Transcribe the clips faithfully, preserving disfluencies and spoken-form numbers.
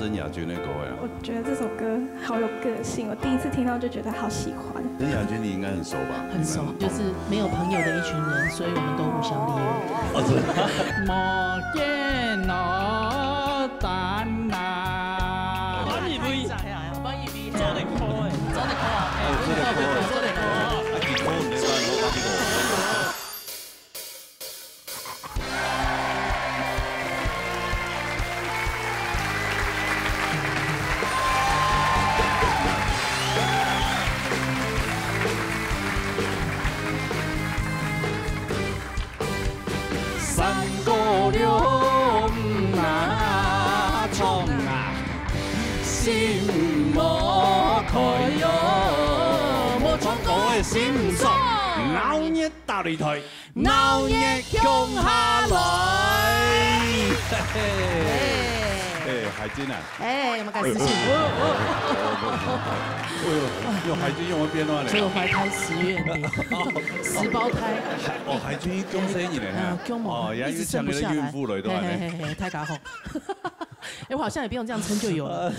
陳雅君的歌呀。我觉得这首歌好有个性，我第一次听到就觉得好喜欢。陈雅君你应该很熟吧？很熟，你们就是没有朋友的一群人，所以我们都互相利用。哦，是。莫见我胆啊。翻译翻译，翻译翻译，做得好诶，做得好诶，哦，做得好诶，做得好诶。啊，你讲你的，我讲你的。 三姑六姆啊，唱啊，心莫开哟，莫唱歌个心酸，闹热打擂台，闹热共下來。嘿嘿。哎，海军啊， 哎，有没有感觉？哎呦，用海军用个变化嘞。所以我怀胎十月呢，十胞胎。海，哦，海军降生你嘞，哎呀，降毛，哦，也有抢个孕妇了，一直生不下来。对吧？嘿嘿嘿嘿，太搞好。哎，我好像也不用这样称就有了。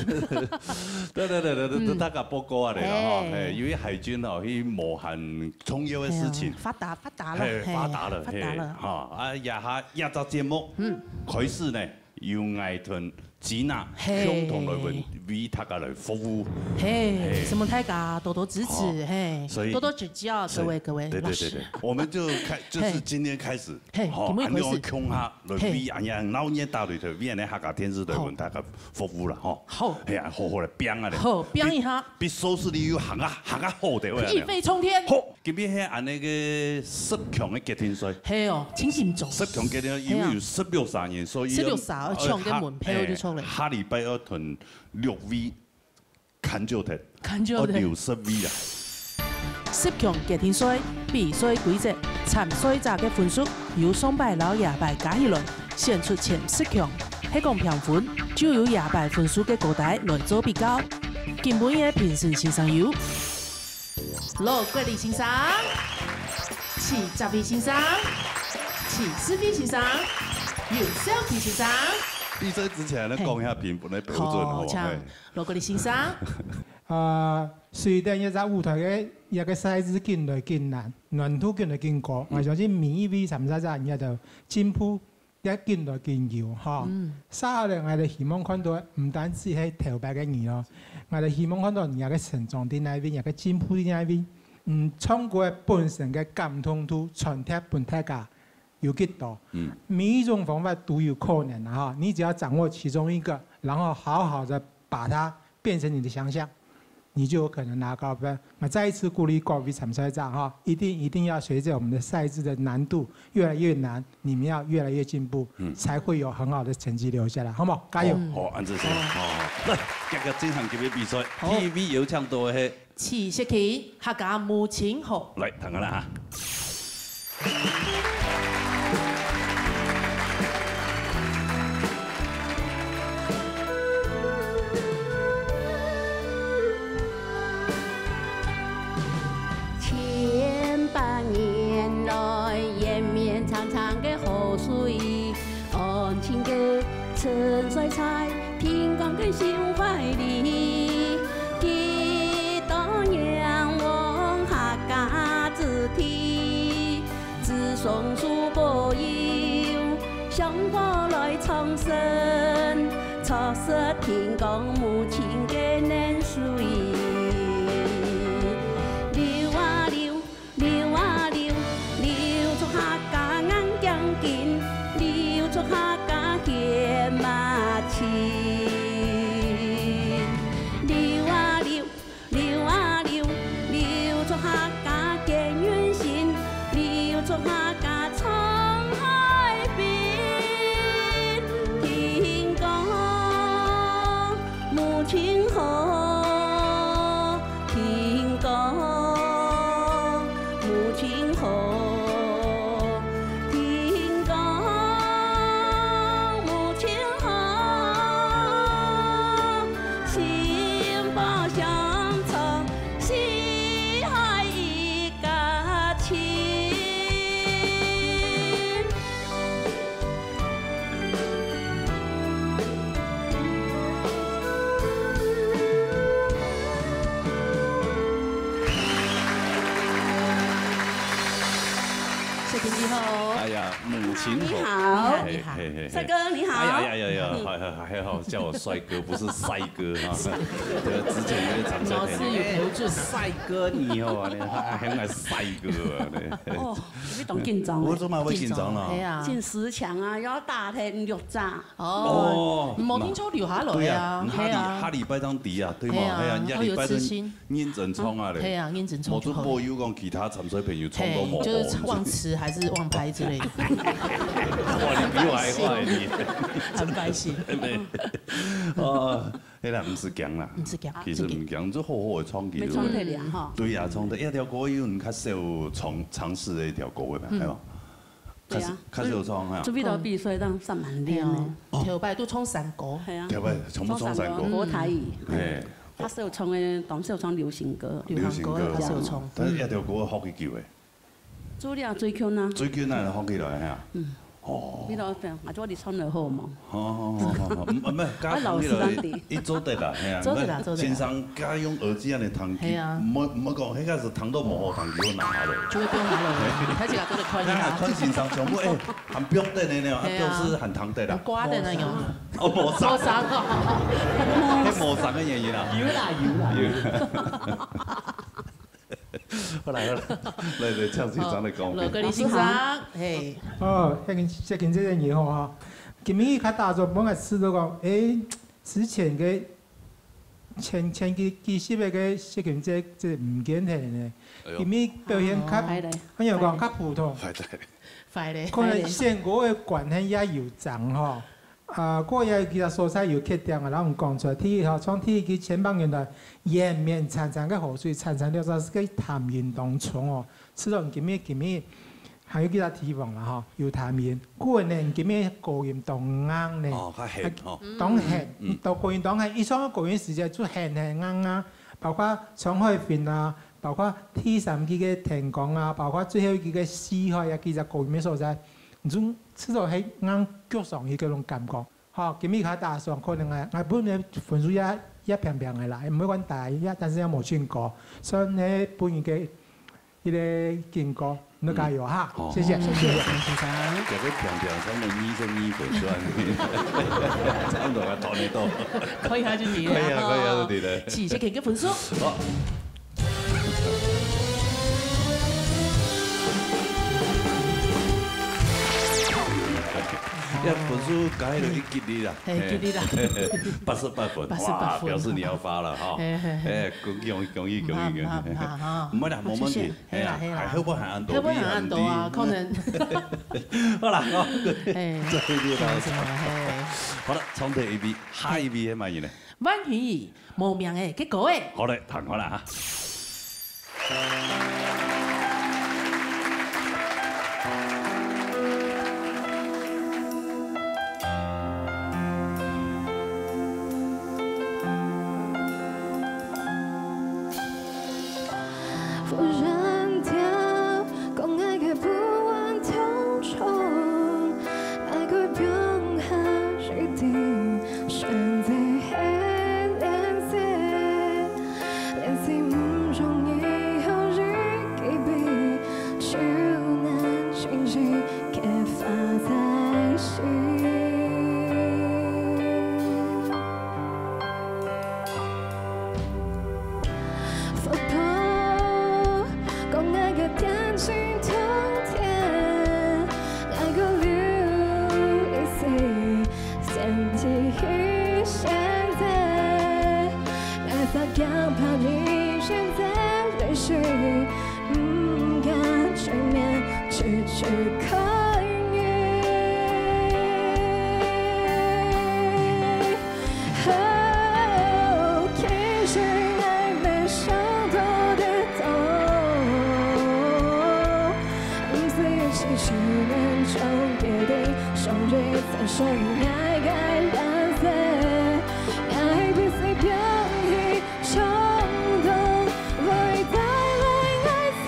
对对对对对，嗯。大家报告啊嘞，哈，嘿。哎，因为海军哦，去无限重要的事情。哎呀，发达，发达了，嘿，嘿，发达了，发达了。嘿，哈，啊，这下，这只节目，嗯。开始呢， 由𠊎同Gina嘿。共同來為，為大家來服務。嘿，嘿。希望大家多多支持，好。嘿，所以，多多指教，所以，各位，各位，对，对，老师。对，对，我们就开，就是今天开始，嘿，好，今天开始。恁樣共下来，嘿。为恁樣闹热打擂台，为恁樣客家电视台好。为大家服务了，吼。好。哎呀，好好来拼啊嘞。好，拼一下。比，比收视率又行啊，行啊好的，我讲。一飞冲天。好。 今日係恁呢个十強个決定賽。係哦，真緊張。十強決定賽，因為有十六儕人，所以十六儕，呃，搶个門票就出來。下，嘿，下禮拜愛同六位牽手忒，牽手忒。愛留十位啊。十強決定賽，比賽規則，參賽者个分數由上擺摎這擺加起來，選出前十強。係講平分，就由這擺分數个高低來做比較。今晡日个評審先生有 羅國立先生、徐澤偉先生、徐世輝先生、游小琪先生。比賽之前呢，嘿。講一下評分个標準，好，好無？請嘿。羅國立先生。呃，隨等一隻舞台个一個賽制緊來緊難，難度緊來緊高，嗯。𠊎相信每一位參賽者，你都進步 也緊來緊有，吼。嗯。接下來，𠊎兜希望看到毋單止係頭擺个你哦，𠊎兜希望看到你个成長在哪位，你个進步在哪位。嗯，唱歌个本身个感動度傳達分大家有幾多？嗯。每一種方法都有可能啊，哈。你只要掌握其中一個，然後好好的把它變成你的強項， 你就有可能拿高分。那再一次鼓勵各位參賽者哈，一定，一定要隨著我們的賽制的難度越來越難，你們要越來越進步，嗯。才會有很好的成績留下來，好不好？加油！哦，好，恁仔細，好，好。來，這個進行級別比賽，好。第一位有請到个係徐世奇，客家母親河。來，聽下啦哈。 千百年來，延綿長長个河水，安靜个沉睡在平江个心懷裡。幾多仰望客家子弟， 子孫續保佑，香火來傳承，著實天光母親个冷水。流啊流，流啊流，流出客家硬頸筋，流出客家血脈親。流啊流， 流啊流，流出客家堅韌心，流出客家滄海變。天光母親河，天光母親河，天光母親河。 心抱鄉村，四海一家親。谢谢你好。哎呀，母亲好。你好。嘿，你好。嘿，嘿，嘿。帅哥，你好。哎呀，哎呀，哎呀，嗯。还，还，还好叫我帅哥，不是帅哥哈。是。对，之前有一个长辈朋友，老师有标准。哎，帅哥你好啊，你还，还喊我帅哥啊，你。哦，你当紧张哦。我怎么会紧张了？紧张，嘿啊。进十强啊，要打天六炸。哦，哦，無定著留下來啊，對啊，下禮，嘿啊。下禮拜當知啊，對無？嘿啊，嘿啊，人家禮拜都 認真唱啊咧。嘿啊，認真唱就好。無做保佑講其他參賽朋友唱到無好。嘿，就是忘词還是忘拍之類的。哇，你比我還壞，你。很開心。對。哦，迄啦，毋使驚啦。毋使驚，其實毋驚，這好好个創意。沒創特點哈。對呀，創特一條歌有你較少有嘗，嘗試的一條歌个嘛，嗯。係吧？對啊。較少，較少有創啊。準備到比賽當上蠻練的。嘿啊，哦。頭擺都唱山歌。係啊。頭擺全部唱山歌。唱山歌，國台語。嘿。 較少唱个，當少唱流行歌。流行歌，流行歌，較少唱。但是這條歌學幾久誒？做了最近啊。最近啊，學起來哈。嗯。哦。你老師，我做你唱得好無？好，好，好，好，好。嗯，嗯，毋係，加上你來，啊，老師當地。你做得啦，嘿啊，做得啦，做得啦。先生加用耳機安尼聽，嘿啊。毋好，毋好講，迄個是聽到無好聽，就拿落。就會變好了，開始啦，做得看一下。看先生全部，誒，還不用等的呢，啊，嘿啊。表示還聽得啦。很瓜的那種。哦，無啥。無啥。迄無啥个原因啊。有啦，有啦。有。 好啦，好啦，來，來，請先生來講。好，羅格里先生，嘿。哦，這个，這个，這个你好哈。今日較打早，本來試到講，誒，之前个前，前幾，幾十个个事情，這，這毋見忒呢。哎喲。今日表現較，哦。哎喲，講較普通。壞咧。壞咧。可能選歌个關係也有差吼。 啊，過去其他所在有缺點啊，然後講出來。第一吼，像第一期千百年來，延綿長長个河水，長長了就係个潭源當中哦。自從今日，今日還有其他地方啦吼，有潭源。古人今日高原當硬呢，哦，較寒吼。當寒，嗯。到高原當寒，以上个高原時節就寒寒硬硬，包括長海濱啊，包括第三期个天光啊，包括最後一期个西海啊，其實高原个所在，你就 至少係硬腳上去該種感覺。吼，今日較打爽，可能啊，𠊎本人分數也，也平平个啦，毋會講打，也，但是也無盡高，所以呢，本人个一個警告，你加油哈，嗯。謝謝，嗯，謝謝。謝謝先生。這個平平，差不多二十二分，是吧？差不多啊，到你到。可以啊，就對了。可以啊，可以啊，就對了。是，這個分數。好。 要分數加起來去吉利啦。嘿，嘿。吉利啦。八十八分，八十八分。哇，表示你要發了哈。嘿，嘿，嘿。哎，恭喜，恭喜，恭喜，恭喜，恭喜。毋怕，毋怕，哈。毋會啦，無問題。謝謝。嘿啦，嘿啦。還好，還恁多，好，還恁多啊，可能。好啦，好。嘿，再見啦。嘿。好了，重頭一位，下一位係麼人呢？ 萬雲姨，無名个，結果誒。好嘞，聽看啦哈。 忽然跳，講愛个不安當中，愛个放下一定選擇黑臉色，連心中以後日記筆，就能清晰刻畫在心。 風波，講愛个天晴冬天，𠊎个流離水，天地一線在，𠊎發現怕你現在淚水，毋敢見面，只知可以。 哦，其實𠊎乜想到得到，毋使一時就能將決定，相遇在說明愛个顏色，愛比賽放棄衝動，會帶來愛笑。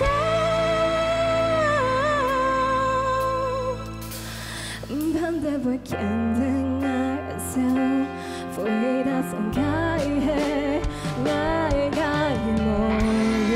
毋盼得會見得𠊎笑，回答上該係𠊎个無力。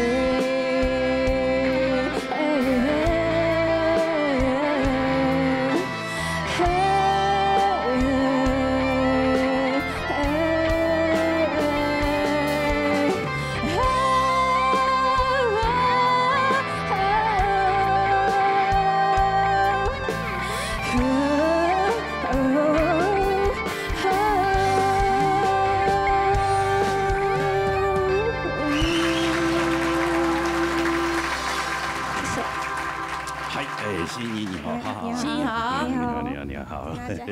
你你你好，哈哈，你好，你好，你好，你好，你好。大家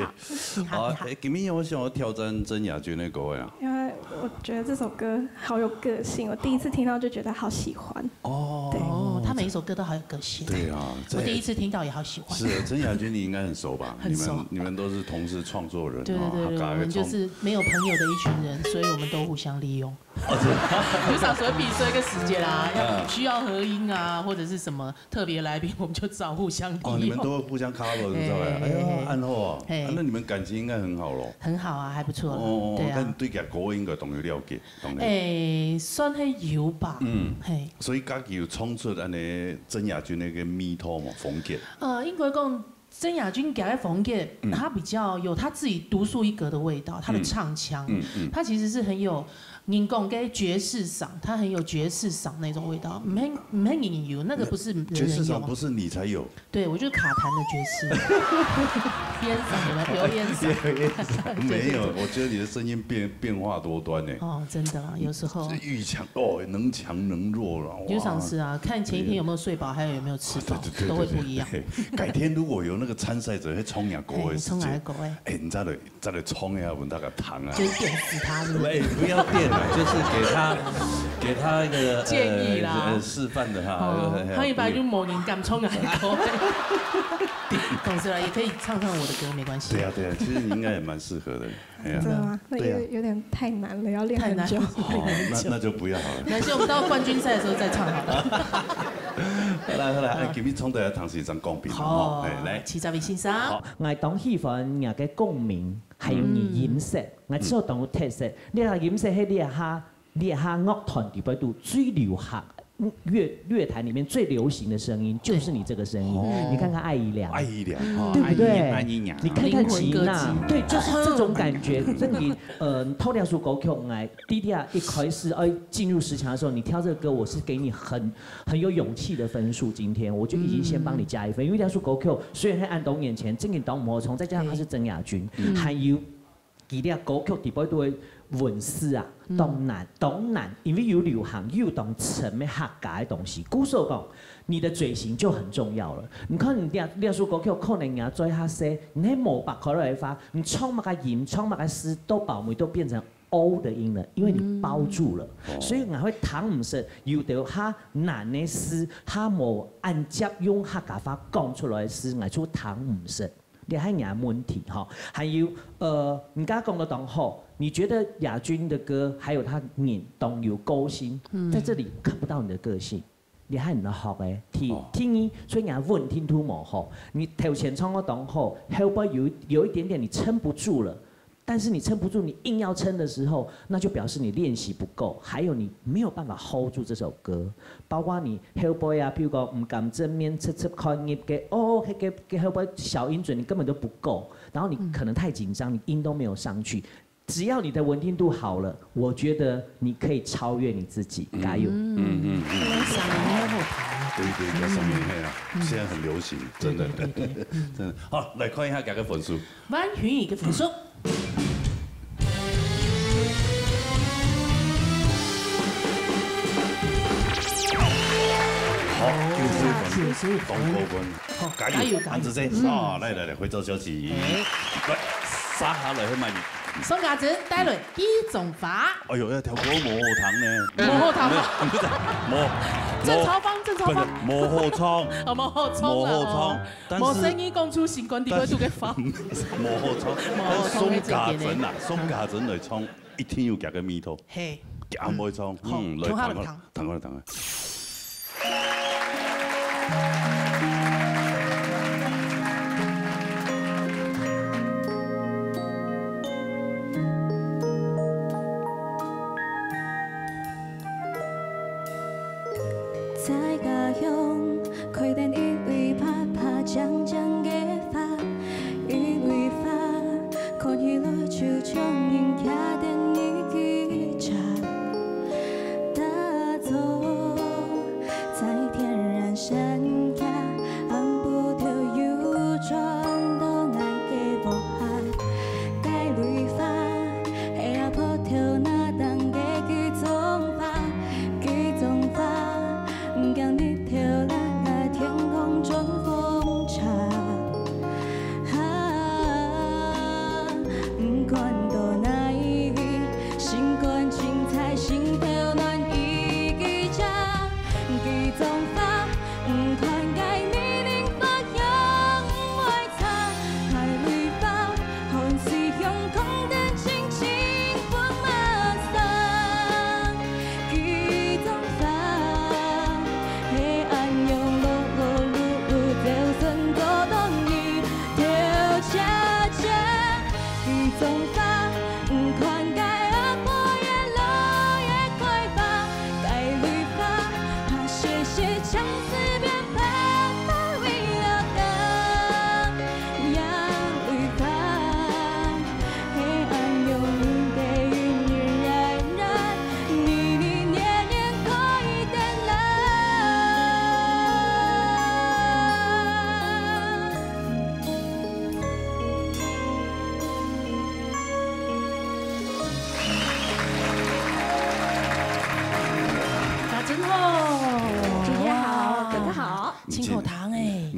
好。好，哎，今天我想要挑战曾雅君的歌呀。因为我觉得这首歌好有个性，我第一次听到就觉得好喜欢。哦，对。哦，他每一首歌都好有个性。对啊，我第一次听到也好喜欢。是，曾雅君你应该很熟吧？很熟。你们你们都是同是创作人，对对对对，我们就是没有朋友的一群人，所以我们都互相利用。有啥时候比说一个时间啦，要需要合音啊，或者是什么特别来宾，我们就找互相利用。哦，你们都会互相 cover，你知道吗？哎呀，暗号啊，啊，那你们感情应该很好咯。很好啊，还不错啦。哦，对啊。那你对佢个歌应该懂有了解，懂了解。哎，算是有吧。嗯，嘿。所以家己有创出安尼曾雅君那个味道嘛，风格。呃，应该讲 曾雅君给的风格，嗯，他比较有他自己独树一格的味道，他的唱腔，嗯嗯，他其实是很有，你讲个爵士嗓，他很有爵士嗓那种味道，没没你有，那个不是人人有。爵士嗓不是你才有。对，我就是卡痰的爵士，边嗓有没有？有边嗓。没有，我觉得你的声音变变化多端呢。哦，真的啦，有时候。是遇强哦，能强能弱了。有场是啊，看前一天有没有睡饱，还有有没有吃饱，对对对对对，都会不一样。改天如果有那个参赛者，会冲雅歌的时间，冲雅歌哎，哎，你再来再来冲一下，我们大概糖啊。就是电死他，是不是？哎，不要电了，就是给他给他一个建议啦，呃，示范的哈。哦，他一般就没人敢冲雅歌。总之啦，也可以唱唱我的歌，没关系。对啊对啊，其实你应该也蛮适合的。 哎呀，真的吗？那有点太难了，要练很久。哦，那那就不要好了。没关系，我们到冠军赛的时候再唱好了。好啦好啦，今日唱到个唐先生讲评好，哎，来，七十位先生。好，我当喜欢你个共鸣，还有你音色，我知道当有特色。你个音色，迄你下你下乐团里边都最流行，乐乐坛里面最流行的声音就是你这个声音。你看看艾怡良，艾怡良，对不对？艾怡良，你看看齐娜，对，就是这种感觉。这里，呃，透亮叔狗熊来，弟弟啊，一开始哎进入十强的时候，你挑这个歌，我是给你很很有勇气的分数。今天我就已经先帮你加一分，因为亮叔狗熊虽然在安东眼前，正经当模从，再加上他是曾雅君，还有 佢个歌曲底背都会文字啊，当难，当难，因为有流行，又有当深的客家的东西。故所讲，你的嘴型就很重要了。你看你这你首歌曲可能人家做一下些，你那某把口的话，你唱那个音，唱那个诗，都把我们都变成 O 的音了，因为你包住了，所以我会听唔识，有的下难的诗，下无按接用客家话讲出来的诗，我就听唔识。 你还有问题哈。还有，呃，你刚刚讲的当好，你觉得雅君的歌还有他人当有个性，在这里看不到你的个性，你还很好哎。第第二，所以你还问听听无好，你头前唱的当好，后边有有一点点你撑不住了。 但是你撑不住，你硬要撑的时候，那就表示你练习不够，还有你没有办法 hold 住这首歌。包括你后背啊，譬如讲唔敢正面直直看入个，哦，那个个后背小音准你根本都不够，然后你可能太紧张，你音都没有上去。只要你的稳定度好了，我觉得你可以超越你自己，加油！嗯嗯嗯，嗓音很好听。对对对，嗓音很啊，现在很流行，真的，对对对对，真的。好，来看一下大家分数。 万云一个分数。好，九十分，九十分，当高分。好，加油，加油，加油。安子姐，啊，来来来，回照消息。来，杀下来，后面你。宋家珍带来《地中花》。哎呦，要跳歌无好听呢。无好听吗？没有，不是，无，郑超芳，郑超芳。不是，无好唱。哦，无好唱了，无好唱。哦。 但是无声音讲出心肝底背肚个话。无好唱，但是宋家珍啊，宋家珍来唱，一定有佢个味道。嘿，佢毋会唱，好，嗯，来，听下来，听下，听下，听下。 在家乡，开店一位白白净净个花，一位花，看起来就像人家的一个家。打坐在天然山下。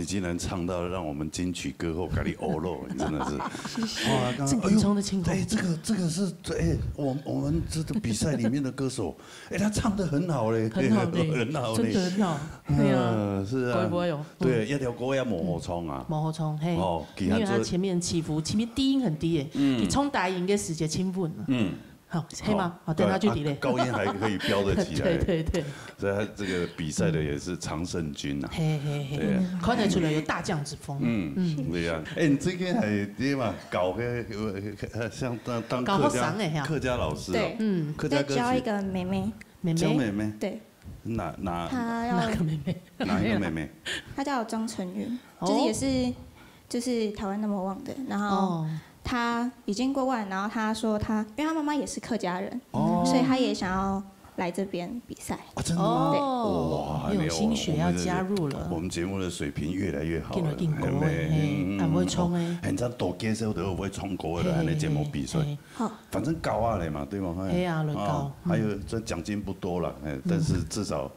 竟然唱到讓我們金曲歌后咖哩歐肉，你真的是，哇，剛剛，正經衝的清風。哎呦，哎，這個，這個是，哎，我，我們這個比賽裡面的歌手，哎，他唱得很好嘞，很好嘞，很好嘞。真的很好，對啊。嗯，是啊。乖乖哦。對，嗯。一條歌也無好唱啊。無好唱，嘿。哦，其他做，因為他前面起伏，前面低音很低耶，嗯。你衝低音的時節，輕穩了。嗯。 好，係嗎？好，等下就delay。啊，高音還可以飆得起來。對，對，對。所以他這個比賽的也是常勝軍啊。嘿，嘿，嘿。對啊。嗯，看得出來有大將之風。嗯，嗯。對啊。哎，你最近還，你嘛，搞个，呃，像當，當客家，搞學生的呀。客家老師哦。對。嗯。客家歌曲。在教一個妹妹。妹妹？教妹妹？對。哪，哪，她要，哪個妹妹？哪一個妹妹？她叫莊晨雲，哦。就是也是，就是台灣 number one 的，然後哦。她已經過萬，然後她說她，因為她媽媽也是客家人，哦。所以她也想要來這邊比賽。啊，真的嗎？哦，哇，有心血要加入了。哎呦，我們，我們節目的水平越來越好了。進來進步了，嘿，嘿，嗯，嗯，嗯，啊，會唱的。哦，很像多介紹的，會唱歌的，嘿，嘿，恁樣節目比賽。嘿，嘿。好。反正高啊嘞嘛，對嗎？嘿。嘿啊，來高。哦，嗯。還有，這獎金不多了，哎，但是至少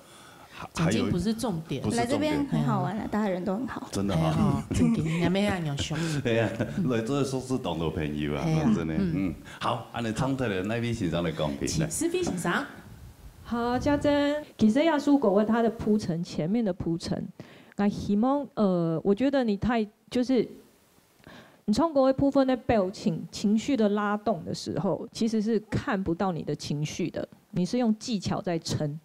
還，獎金不是重點。還有，不是重點。來這邊很好玩啊，大家人都很好。真的哈。哎呀，正經，也沒恁樣凶。對啊，來做熟識當多朋友啊，哎呀，講真的，嗯。嗯，好，恁樣唱出來，哪位先生來講起？請思菲先生。好，家珍，其實這首歌有它的鋪陳，前面的鋪陳，那希望，呃，我覺得你太，就是 你唱歌的部分的表情、情緒的拉動的時候，其實是看不到你的情緒的，你是用技巧在撐。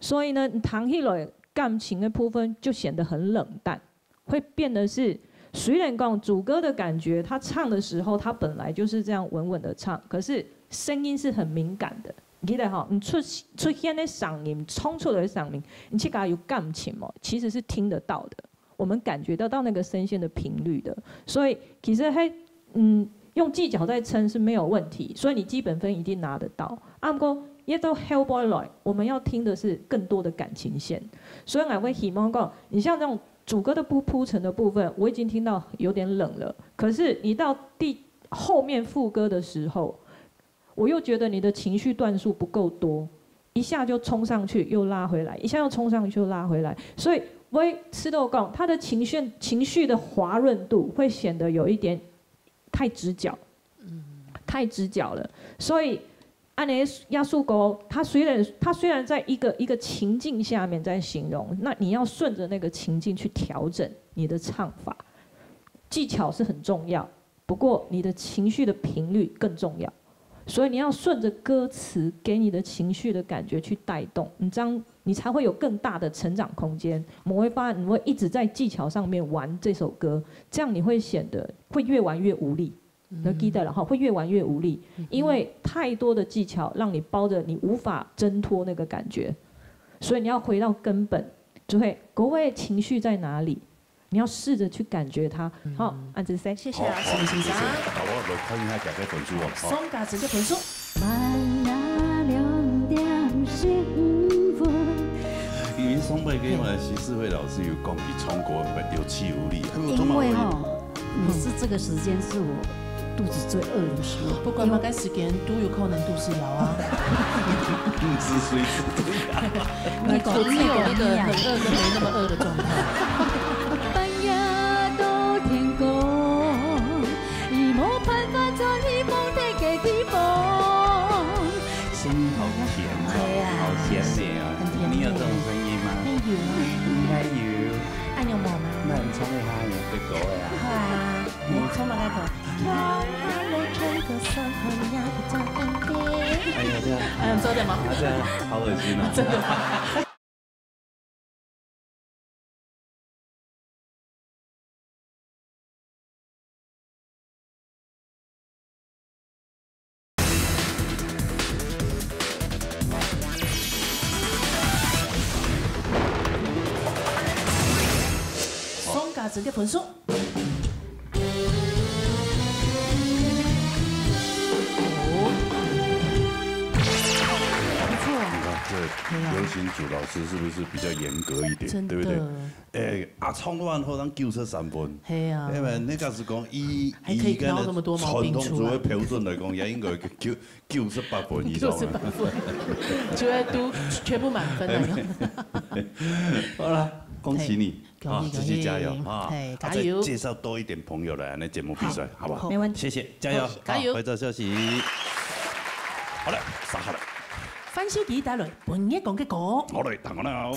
所以呢，你彈起來感情的部分就顯得很冷淡，會變得是，雖然講主歌的感覺，他唱的時候他本來就是這樣穩穩的唱，可是聲音是很敏感的。你記得哈，你出，出現的聲音，唱出來的聲音，你自家有感情無？其實是聽得到的。 我們感覺得到那個聲線的頻率的。所以其實還，嗯，用技巧在撐是沒有問題，所以你基本分一定拿得到。啊，毋過，一到後背來，我們要聽的是更多的感情線。所以我會希望講，你像這種主歌的鋪，鋪陳的部分，我已經聽到有點冷了。可是你到第，後面副歌的時候， 我又覺得你的情緒段數不夠多，一下就衝上去又拉回來，一下又衝上去又拉回來。所以我會試著講，他的情緒，情緒的滑潤度會顯得有一點太直角，嗯。太直角了。所以，恁樣這首歌，它雖然，它雖然在一個，一個情境下面在形容，那你要順著那個情境去調整你的唱法，技巧是很重要。 不過你的情緒的頻率更重要。所以你要順著歌詞給你的情緒的感覺去帶動，你這樣你才會有更大的成長空間。莫會發現你會一直在技巧上面玩這首歌，這樣你會顯得會越玩越無力。嗯。你要記得了哈，會越玩越無力，嗯哼。因為太多的技巧讓你包著你無法掙脫那個感覺，所以你要回到根本，就會，各位情緒在哪裡？ 你要試著去感覺它。嗯。好，恁仔細。謝謝老師。好，好，謝謝。好，我來看一下大家分數哦。好。宋家珍个分數。慢啊，兩點十五分。因為上擺个嘛，徐世輝老師有講佢唱歌有氣無力，因為吼，每次這個時間是我 肚子最餓的時候。不管麼个時間都有可能肚屎枵啊。肚屎隨時都枵。你講，只有那個很餓跟沒那麼餓的狀態。半夜到天光，已無辦法轉去夢裡个地方。聲音好甜哦，哎呀，好甜美哦。很甜美。你有這種聲音嗎？哎，有啊。應該有。哎，有無嗎？那你唱一下有這個呀。好啊。 你唱麼个歌？哎呀，這樣，嗯，做得嗎？啊，這樣好噁心哦。真的嗎？ 宋家珍个分數。哦，不錯啊。你看這對啊。劉興祖老師是不是比較嚴格一點，真的。對不對？哎，啊，唱到恁好，人九十三分。係啊。因為那個是講以，還可以挑那麼多毛病出來。以一個傳統組的標準來講，也應該九，九十八分以上啊。九十八分，就會都全部滿分了。好了，恭喜你，啊，继续加油啊！啊，再介绍多一点朋友来，来节目比赛，好不好？没问题。谢谢，加油，好，加油！回头休息。好了，杀好了。番小琪带来本月光个歌。好嘞，等我了。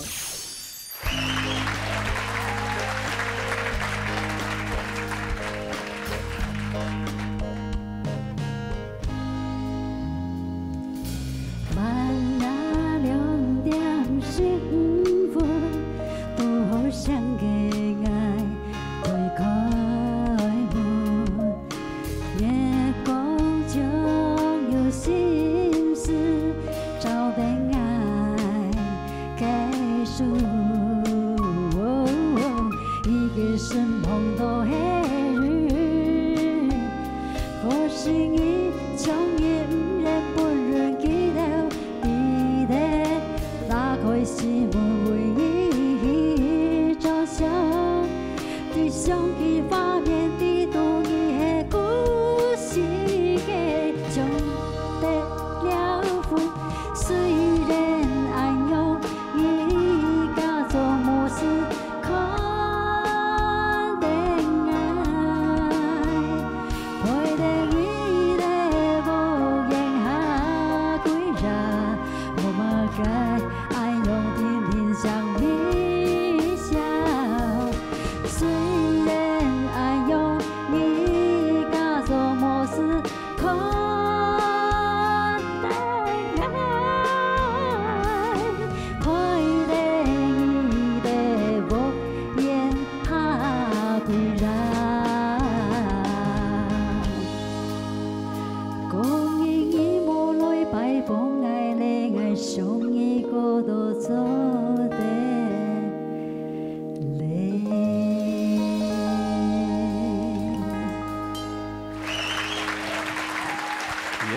耶，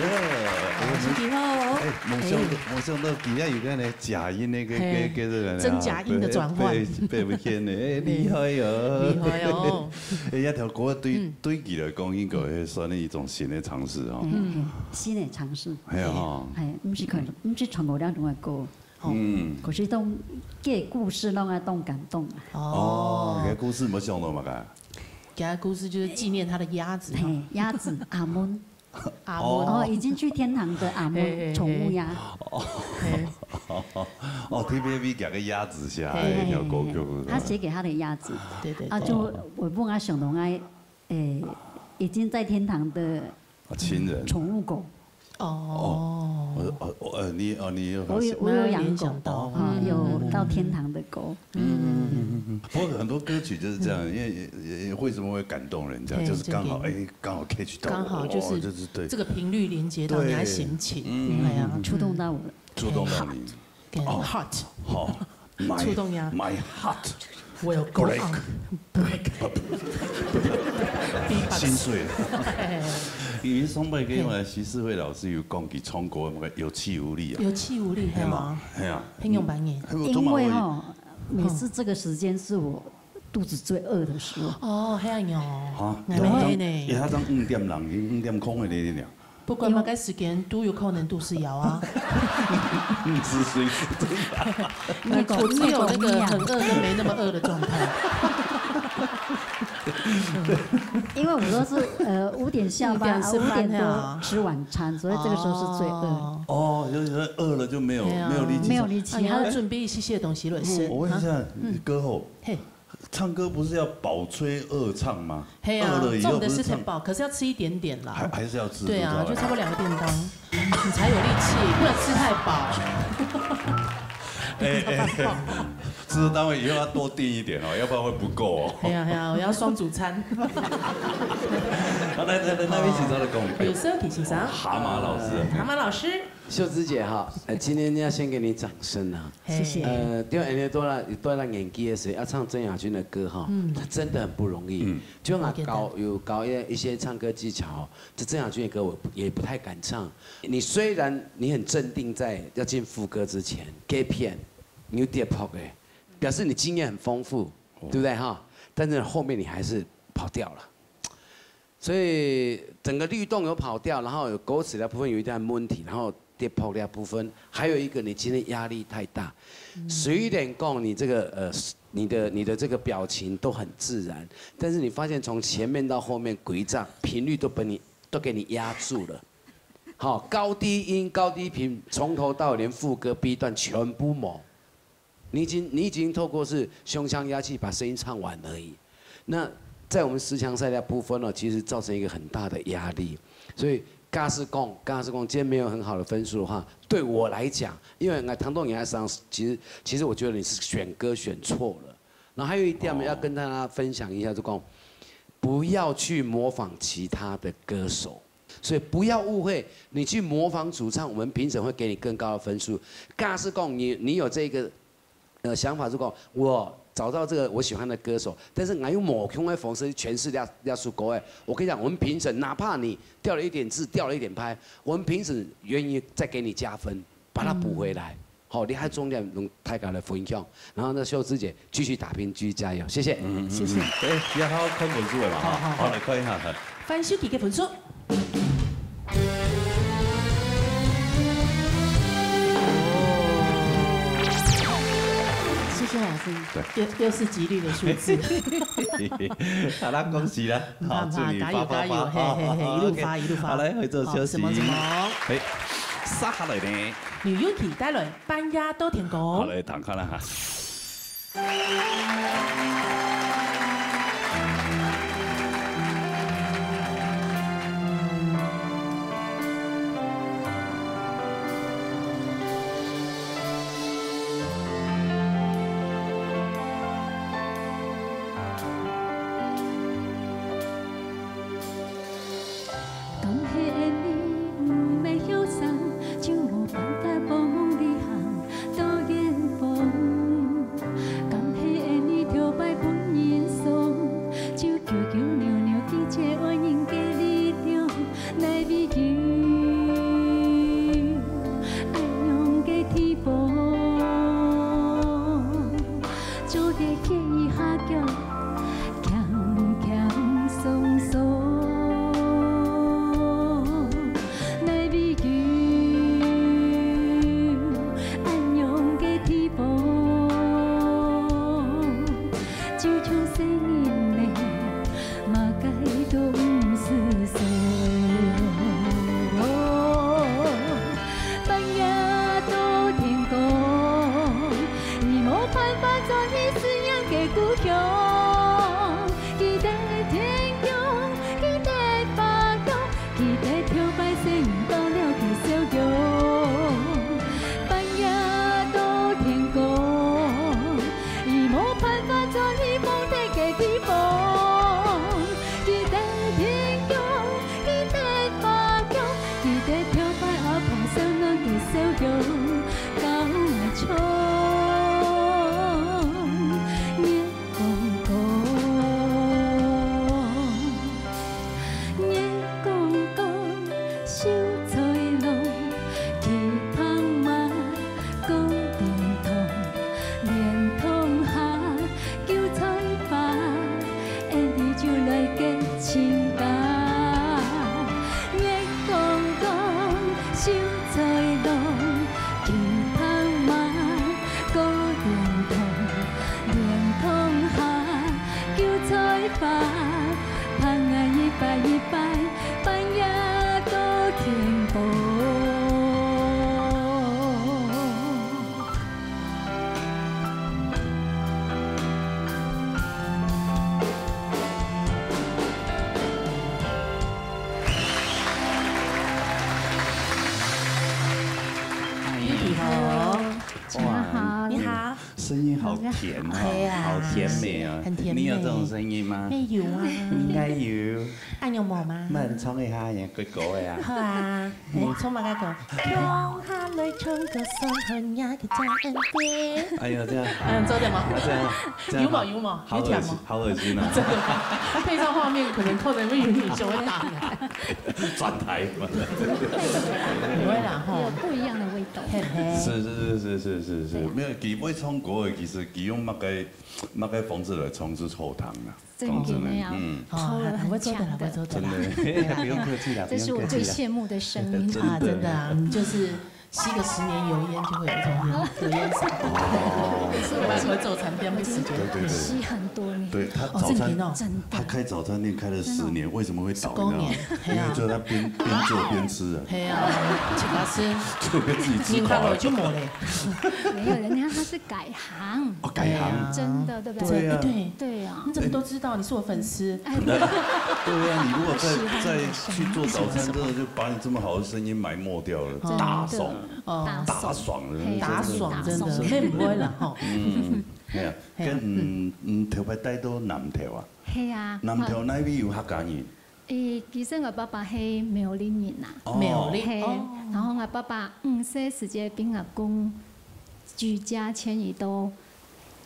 哇，身体好哦。哎，没想到，哎。没想到今天有个呢，假音那个，嘿，跟，跟这个呢，真假音的转换。被，被，被骗的，哎，厉害哦。厉害哦。哎，那条歌对，嗯。对佢来讲，应该会算一种新的尝试哦。嗯，新的尝试。系啊哈。哎，毋是可能，毋是唱过两种的歌。 吼，嗯。可是當，个故事攏愛當感動啊。哦，哦。个故事有想到麼个？个故事就是紀念他的鴨子嘛。嘿，鴨子，阿門。阿門。哦，已經去天堂的阿門，嘿，嘿，嘿。寵物鴨。哦。嘿。哦，特別為佢个鴨子寫个一條歌曲。嘿，嘿，嘿，嘿。他寫給他的鴨子。對，對，啊，對。就我本來想到愛，誒，已經在天堂的啊，親人。寵物狗。哦。哦，我，哦，呃，你，哦，你有發現。我有，我有養狗，那聯想到。啊，嗯。有到天堂的狗。嗯。不过很多歌曲就是这样，嗯。因为也，也，也为什么会感动人家，对，就是刚好，对，对。哎，刚好catch到我，刚好就是哦，就是对。这个频率连接到你的心情，对。嗯。哎呀。触动到我了。触动到你。很hot。哦，好。My，触动呀。My heart will go break。On。Break。心碎了。嘿。因为上摆个嘛，徐世慧老师有讲佢唱歌那个有气无力啊。有气无力，嘿嘛，嘿啊。嘿啊。很勇敢耶。因为吼，每次这个时间是我肚子最饿的时候。哦，嘿啊哟。啊，难得呢。也他当五点人，五点空的那点。 不管麼个時間都有可能肚屎枵啊。你是谁？那个，我只有那个很饿跟没那么饿的状态。因為我都是，呃，五點下班，五點吃飯啊。五點多吃晚餐，所以這個時候是最餓的。哦。哦，就是餓了就沒有，對啊。沒有力氣。沒有力氣。啊，你要準備一些些東西來吃。嗯。我問一下，啊。歌后，嘿。 唱歌不是要饱吹饿唱吗？嘿啊，饿了以後不是唱，重点是得饱，可是要吃一点点啦。还，还是要吃，对啊，是不是？就差不多两个便当，你才有力气，不能吃太饱。哎，哎，哎，制作单位以后要多订一点哦，要不然会不够哦。哎呀，哎呀，我要双主餐。好，来，来，来，那边请稍微跟我们配合。有事，请上。蛤蟆老师。蛤蟆老师。 秀芝姐哈，呃，今天要先给你掌声啊。谢谢。呃，因为恁多啦，多啦年纪的时候要唱曾雅君的歌哈，嗯。她真的很不容易。嗯。就像我教，有教一，一些唱歌技巧，这曾雅君的歌我也不太敢唱。你虽然你很镇定在要进副歌之前，给片，你有点跑哎，表示你经验很丰富，哦。对不对哈？但是后面你还是跑掉了。 所以整个律动有跑调，然后有歌词的部分有一点问题，然后跌破這部分，還有一個你今天壓力太大。雖然講你這個，呃，你的，你的這個表情都很自然，但是你發現從前面到後面，規隻頻率都被你，都給你壓住了。好，高低音、高低頻，從頭到尾連副歌 B 段全部無。 你已經，你已經透過是胸腔壓氣把聲音唱完而已。那在我們十強賽的部分呢，其實造成一個很大的壓力。所以假使講，假使講今天沒有很好的分數的話，對我來講，因為𠊎聽到你的聲，其實，其實我覺得你是選歌選錯了。然後還有一點要跟大家分享一下，就講不要去模仿其他的歌手。 所以不要誤會，你去模仿主唱，我們評審會給你更高的分數。假使講你，你有這個，呃，想法，如果我找到這個我喜歡的歌手，但是𠊎用模仿的方式去詮釋這，這首歌，哎，我跟你講，我們評審哪怕你掉了一點字，掉了一點拍，我們評審願意再給你加分，把它補回來。 好，你還重點同大家來分享，然後呢，秀芝姐繼續打拼，繼續加油，謝謝。嗯，嗯，嗯。謝謝。哎，也好看分數的嘛，哈。好，好，好。好，來看一下，哈。翻手機个分數。謝謝老師。對。又，又是吉利的數字。好啦，恭喜啦。好，不怕，不怕，祝你發，加油，發，加油，發。嘿，嘿，嘿，好，一路發，OK。一路發。好，來，回座休息。好，承蒙，承蒙。嘿，接下來呢？ 劉永琪帶來《半夜到天光》。好，來聽看啦哈。你好。哇，你好。你好。声音好甜哦，哎呀，好甜美哦。很甜美。你有這種聲音嗎？沒有啊。應該有。恁樣無嗎？那你唱一下，也怪怪的啊。好啊。 你唱麼个歌？共下來唱歌，算好若个真恩典。哎呀，這樣。嗯，做得嗎？啊，這樣，這樣有嗎？有嗎？好惡心，有聽嗎？好惡心啊！真的嗎？配上畫面，可能看到會有女生會打你。轉台嘛。不會啦，吼。有不一樣的味道。嘿嘿。是是是是是是是，没有，佢會唱歌的，其實佢用麼个麼个方式來唱是好聽啊。真的呀，講真的，嗯。哦，還會做得，還會做得。真的，不用客氣啦，这是我最羡慕的声音。不用客氣啦。真的。啊，真的啊，你就是吸个十年油烟，就会有一种油烟嗓。哦。我也会做产品的时间。对对对。吸很多年。对，他早餐，哦，真的哦。他开早餐店开了十年，为什么会倒，你知道吗？十年，因为就他边，边做边吃啊。嘿啊，自家吃。就被自己吃垮了。就没了。没有，人家他是改行。哦，改行。真的，对不对？对啊。对，对啊。你怎么都知道？你是我粉丝。哎，对。对啊，你如果再，再去做早餐，真的就把你这么好的声音埋没掉了。真的。打爽，哦。打爽了，嘿，打爽，真的，真的。那不会了哈。嗯，哎呀，嘿啊。跟，嗯，嗯，头擺戴到南投啊。嘿啊。南投那边有客家人？ 诶，其实我爸爸是苗栗人呐。哦。苗栗，嘿，哦。然后我爸爸五岁时节，跟阿公举家迁移到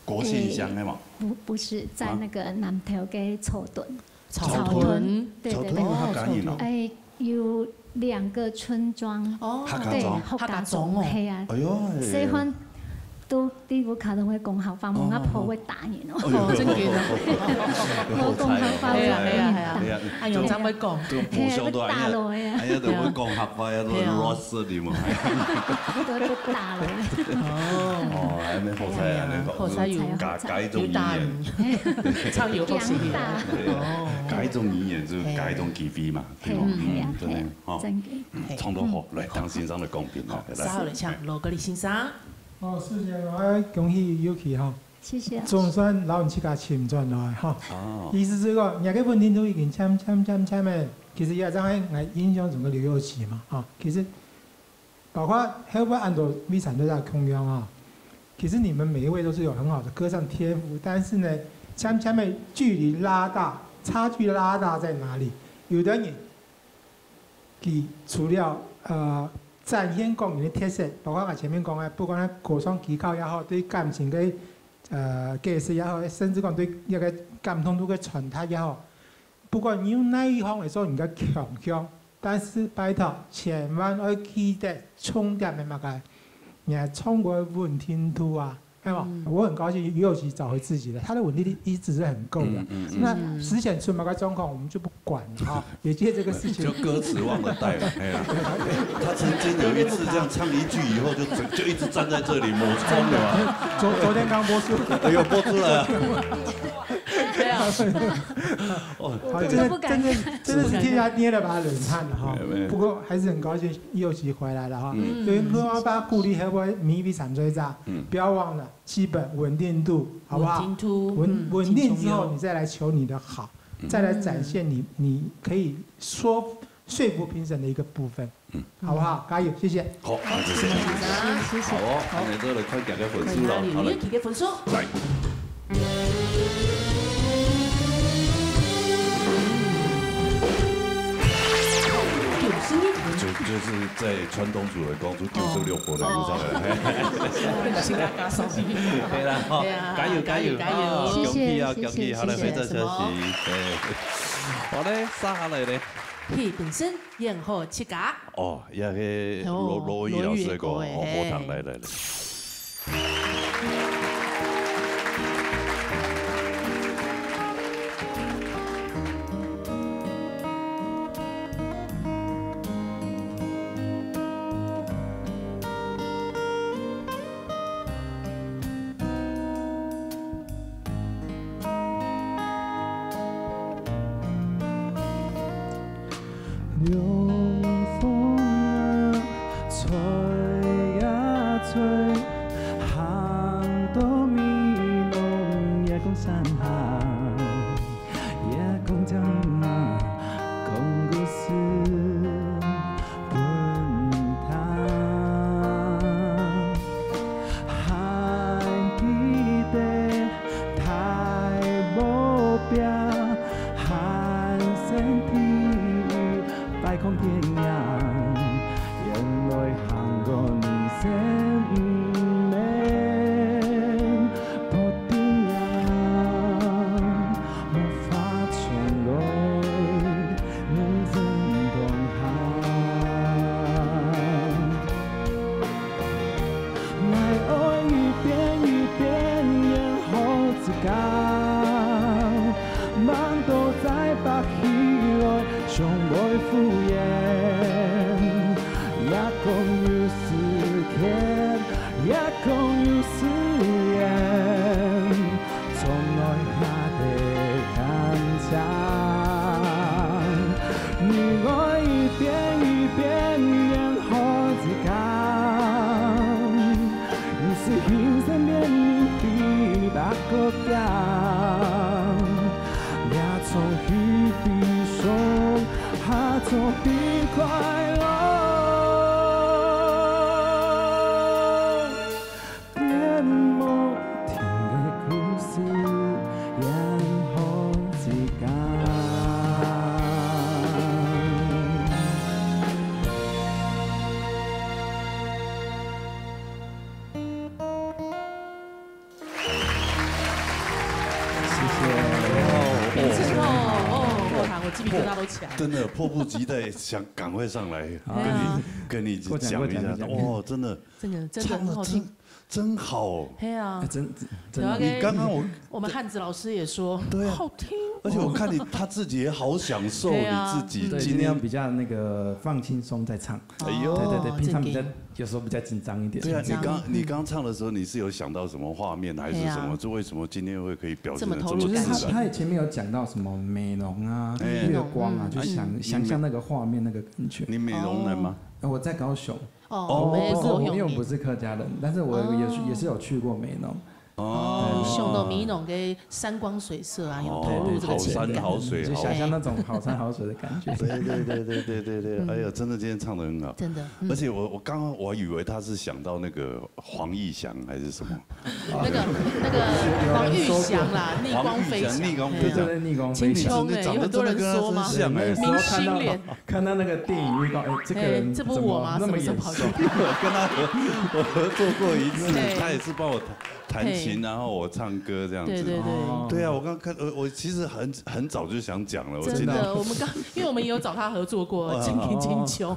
国姓乡的嘛？诶，不，不是，在那个南投的草屯。啊？草屯。草屯，对，对，对。草屯有客家人哦。诶，有两个村庄。哦。客家庄。对，客家庄，客家庄哦。嘿啊。哎哟，嘿。所以讲， 都，你屋下都會講客話，問阿婆會打人哦。哦，真的哦。無講客話會打人。係啊，係啊，係啊。哎喲，真會講。都互相都，哎呀，哎呀，都會講客話，哎呀，都係啊。Ross你嘛。都會打了。哦。哦，恁樣好彩，恁樣好。好彩有，家，家一種語言。有打人。唱有好勢。對啊，哦。家一種語言就家一種機會嘛，對吧？係啊，嗯，係啊，真的，係啊，哦。真的。唱到好，來，聽先生的講評，哦，來。好，來，請羅格里先生。 哦，首先我愛恭喜Yuki哈，謝謝老師。總算摎你自家尋轉來哈。哦。意思係講，若个穩定度已經漸漸漸漸个，其實也正係𠊎印象中个劉宥琪嘛，哈。其實包括後尾恁多位參賽者共樣啊，其實你們每一位都是有很好的歌唱天賦，但是呢，漸漸的距離拉大，差距拉大在哪裡？有的人 佢除了，呃，展現個人个特色，包括𠊎前面講个，不管係歌唱技巧也好，對感情个，呃，解釋也好，甚至講對一個感動度个傳達也好，不管你用哪一項來做你个強項，但是拜託，千萬愛記得重點係麼个？你个唱歌个穩定度啊， 哎喲，嗯。我很高興又去找回自己了，他的穩定力一直是很夠的。嗯，嗯，嗯。那之前出麼个狀況，我們就不管了哈，也借這個事情。就歌詞忘了帶了，哎呀。他曾經有一次這樣唱一句以後，就整，就一直站在這裡，沒衝了嘛。昨，昨天剛播出。哎喲，播出來了。沒有。哦，好，這個真的，真的，真的是替他捏了把冷汗了哈。沒有，沒有。不過還是很高興又去回來了哈。嗯。所以我要把鼓勵，還有每一位參賽者，嗯。不要忘了， 基本穩定度，好不好？穩定度，穩，嗯，穩定之後，輕鬆有。你再來求你的好，嗯。再來展現你，你可以說，說服評審的一個部分，嗯。好不好？加油，謝謝。好，謝謝。謝謝。好哦，好。恁樣就來看佢个分數了，看下好了。有幾个分數？來。九十六分。就，就是在傳統組來講，就九十六分了，哦。你知道嗎？ 自家加上去。對啦，吼，對啊，加油，加油，加油，加油。哦，謝謝，恭喜啊，謝謝，恭喜，好，來，謝謝。非常恭喜。謝謝。對。好嘞，接下來呢？戲本身演好自家。哦，也係羅，哦，羅玉老師个歌，羅玉的歌，哦，嘿。好聽，來，來，來。變一變，然後再講，有時人生面臨比你白過強，也總係悲傷，也總係快樂。變無停个故事，然後再講。 哇哦，哦，破，真的迫不及待想赶快上来跟你跟你讲一下，哦，真的，这个真的很好听，真好，嘿啊，真真的，你刚刚我我们汉子老师也说，对，好听，而且我看你他自己也好享受你自己今天比较那个放轻松在唱，哎呦，对对对，平常比较。 有时候比较紧张一点。对啊，你刚你刚唱的时候，你是有想到什么画面还是什么？这为什么今天会可以表现的这么自然？他他前面有讲到什么美浓啊、月光啊，就想想象那个画面那个感觉。你美浓人吗？我在高雄。哦，不是，因为我不是客家人，但是我也是也是有去过美浓。 哦，想到美浓个山光水色啊，有投入这个情感，好山好水，就想象那种好山好水的感觉。对对对对对对对，哎呀，真的今天唱的很好，真的。而且我我刚刚我还以为他是想到那个黄义翔还是什么，那个那个黄玉祥啦，逆光飞翔，逆光飞翔，逆光飞翔，青春哎，有很多人说吗？像哎，明星脸，看到那个电影预告，哎，这个人这不我吗？那么眼熟，我跟他合我合作过一次，他也是帮我弹。 弹琴，然后我唱歌这样子。对对对，对啊，我刚看，我我其实很很早就想讲了，我真的，我们刚，因为我们有找他合作过《金瓶金琼》，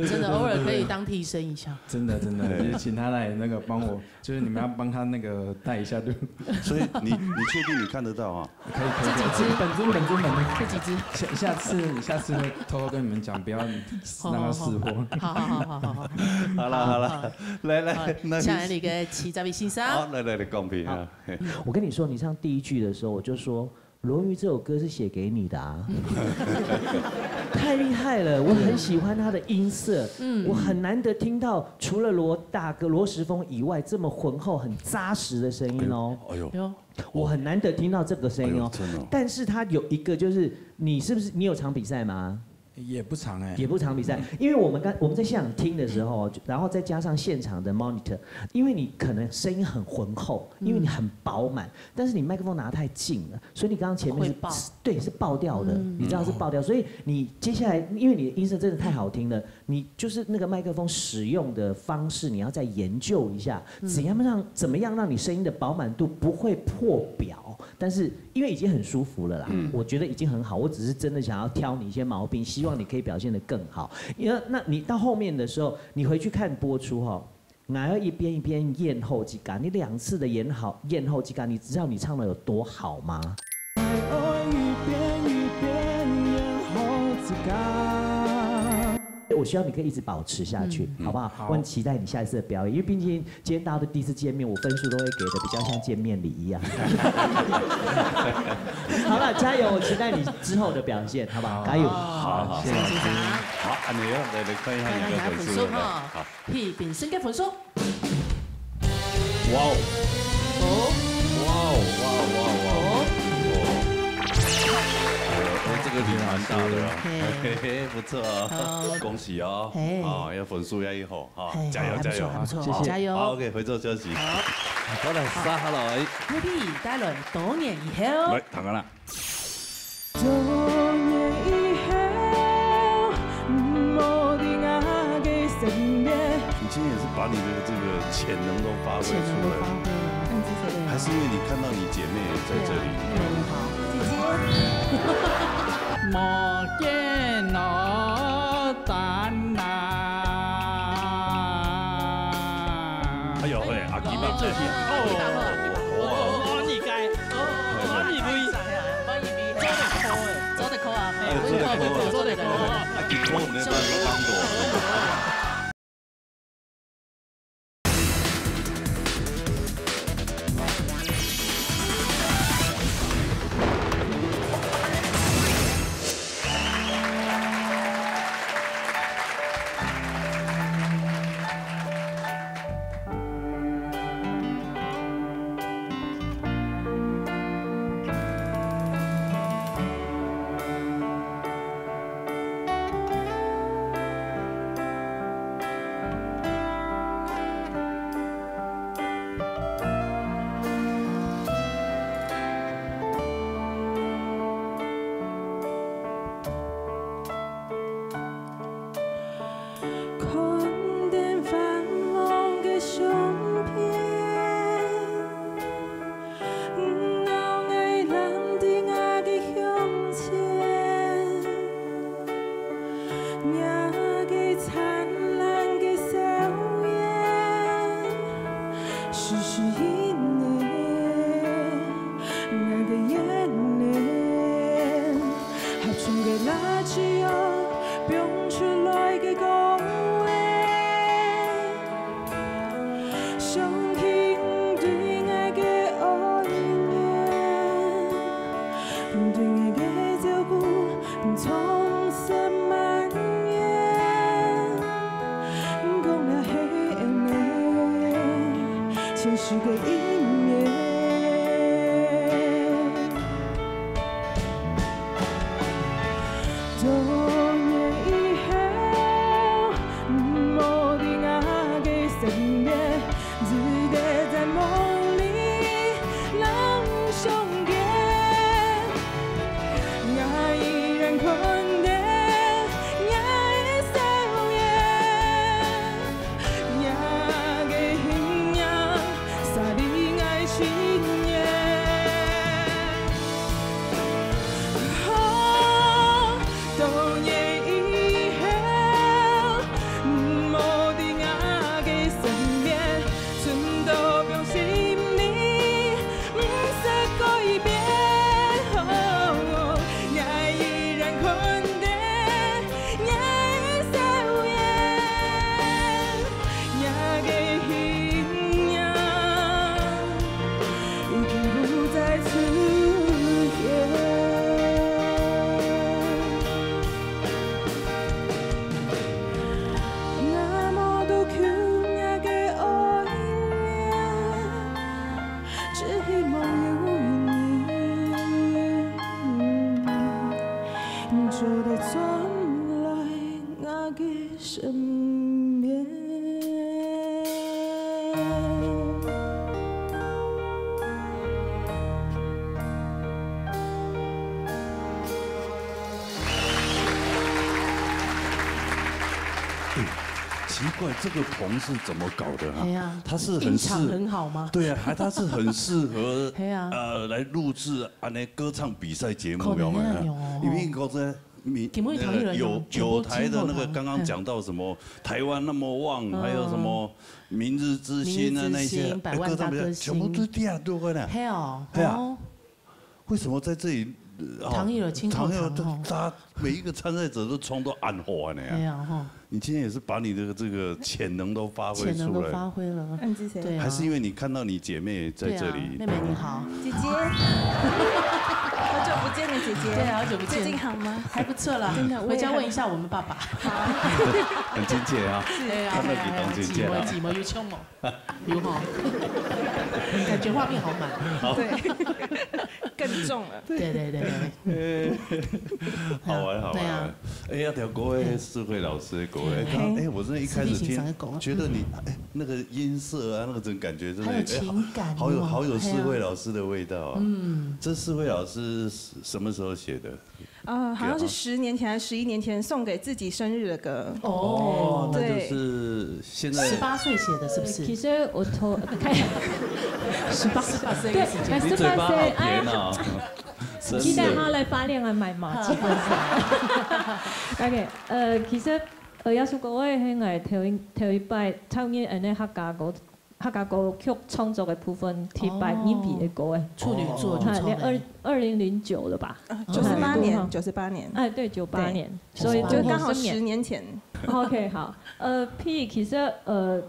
真的偶尔可以当替身一下。真的真的，就是请他来那个帮我，就是你们要帮他那个带一下路。所以你你确定你看得到啊？可以可以，这几支，本尊本尊本尊，这几支，下下次下次会偷偷跟你们讲，不要让他识货。好好好好好好，好了好了，来来，那下来那个齐扎比先生，好来来来，公平啊。 我跟你说，你唱第一句的时候，我就说《罗云》这首歌是写给你的啊，太厉害了！我很喜欢他的音色，嗯，我很难得听到除了罗大哥罗时丰以外这么浑厚、很扎实的声音哦。哎呦，我很难得听到这个声音哦。真的。但是他有一个就是，你是不是你有常比赛吗？ 也不常哎，也不常比赛，因为我们刚我们在现场听的时候，然后再加上现场的 monitor，因为你可能声音很浑厚，因为你很饱满，但是你麦克风拿太近了，所以你刚刚前面是，对，是爆掉的，你知道是爆掉，所以你接下来，因为你的音色真的太好听了，你就是那个麦克风使用的方式，你要再研究一下，怎样让怎么样让你声音的饱满度不会破表。 但是因为已经很舒服了啦，我觉得已经很好。我只是真的想要挑你一些毛病，希望你可以表现得更好。因为那你到后面的时候，你回去看播出哈，哪有一边一边咽喉几感？你两次的咽喉咽喉几感，你知道你唱的有多好吗？我希望你可以一直保持下去，好不好？我很期待你下一次的表演，因为毕竟 今天大家都第一次见面，我分数都会给的比较像见面礼一样。好了，加油！我期待你之后的表现，好不好？加油！好好，谢谢先生。好，按呢哦，来来看一下你的分数。哈，P评审个分数。哇哦！哦，哇哦哇哦哇哦哇哦！哦，这个挺蛮大的啊，嘿嘿，不错啊，恭喜哦！啊，要分数要一好。 好，加油加油！不错，加油！好，OK，回座休息。好，来，撒哈喽，哎，，Ruby带来多年以后，来，唐安啦。多年以后，无你个身边。你今天也是把你的这个潜能都发挥出来了，嗯，谢谢。还是因为你看到你姐妹也在这里？对，很好，姐姐。莫见我胆呐。哎呦喂，阿基爸，哦，哦，你该，哦，你可以，做得考啊，哎，做得考啊，做得考啊。阿基考，你把你当多。多年以後，無你，𠊎个生命，只得在夢裡能相見。𠊎依然看得你个笑顏。 若个形影，灑入𠊎心願。好，多年以後，無你，𠊎个生命，存到放心裡，毋識改變。好，𠊎依然看得 你个笑顏，你个形影，已經不再出現。若無多久你个愛戀，只希望有一日，你做得轉來 𠊎个身邊。奇怪，这个棚是怎么搞的啊？哎呀，它是很适，音场很好吗？对啊，还它是很适合，哎呀，呃，来录制啊那歌唱比赛节目，可能有没有？那样哦，因为你讲这 民，根本唐奕伦那个有，全部有台的那个，听过他。刚刚讲到什么台湾那么旺，嗯。还有什么明日之星啊，明日之星，那些，百万大歌星。哎，歌唱比赛全部都这样，对不对？嘿哦，嘿啊。哦。为什么在这里，呃，唐奕伦，唐奕伦，他，他每一个参赛者都冲到暗火啊那样。哎呀，吼。 你今天也是把你的这个潜能都发挥出来。潜能都发挥了。嗯，谢谢。对啊。还是因为你看到你姐妹在这里？对啊，妹妹你好。姐姐，好久不见了，姐姐。对啊，好久不见。最近好吗？还不错啦。真的，我也还，回家问一下我们爸爸。好。很亲切啊。对啊，看到你当亲切啊。哎呀，寂寞，寂寞，有寂寞。 有吼，感觉画面好满。好。对，更重了。对对对对。好玩，好玩。对啊。哎呀，条歌哎，世慧老师的歌哎，刚，哎，我真的一开始听，觉得你，哎，那个音色啊，那个真感觉真的，还有情感，哎，好有，好有世慧老师的味道啊。嗯。这世慧老师什么时候写的？ 呃，好像是十年前还是十一年前送给自己生日的歌。哦，那就是现在，对。十八岁写的，是不是？其实我从，开，十八岁，十八岁，对，你嘴巴好甜啊，真的。期待他来发恋爱买马，基本上。OK，呃，其实，呃，耶穌哥哥个係我头一，头一擺唱个恁呢客家歌， 客家歌曲創作个部分，第一擺入圍个歌哎。处女座就唱的。二，二零零九了吧？啊，九十八年，九十八年。哎，对，九八年，所以就刚好十年前。OK，好。呃，譬如其实，呃，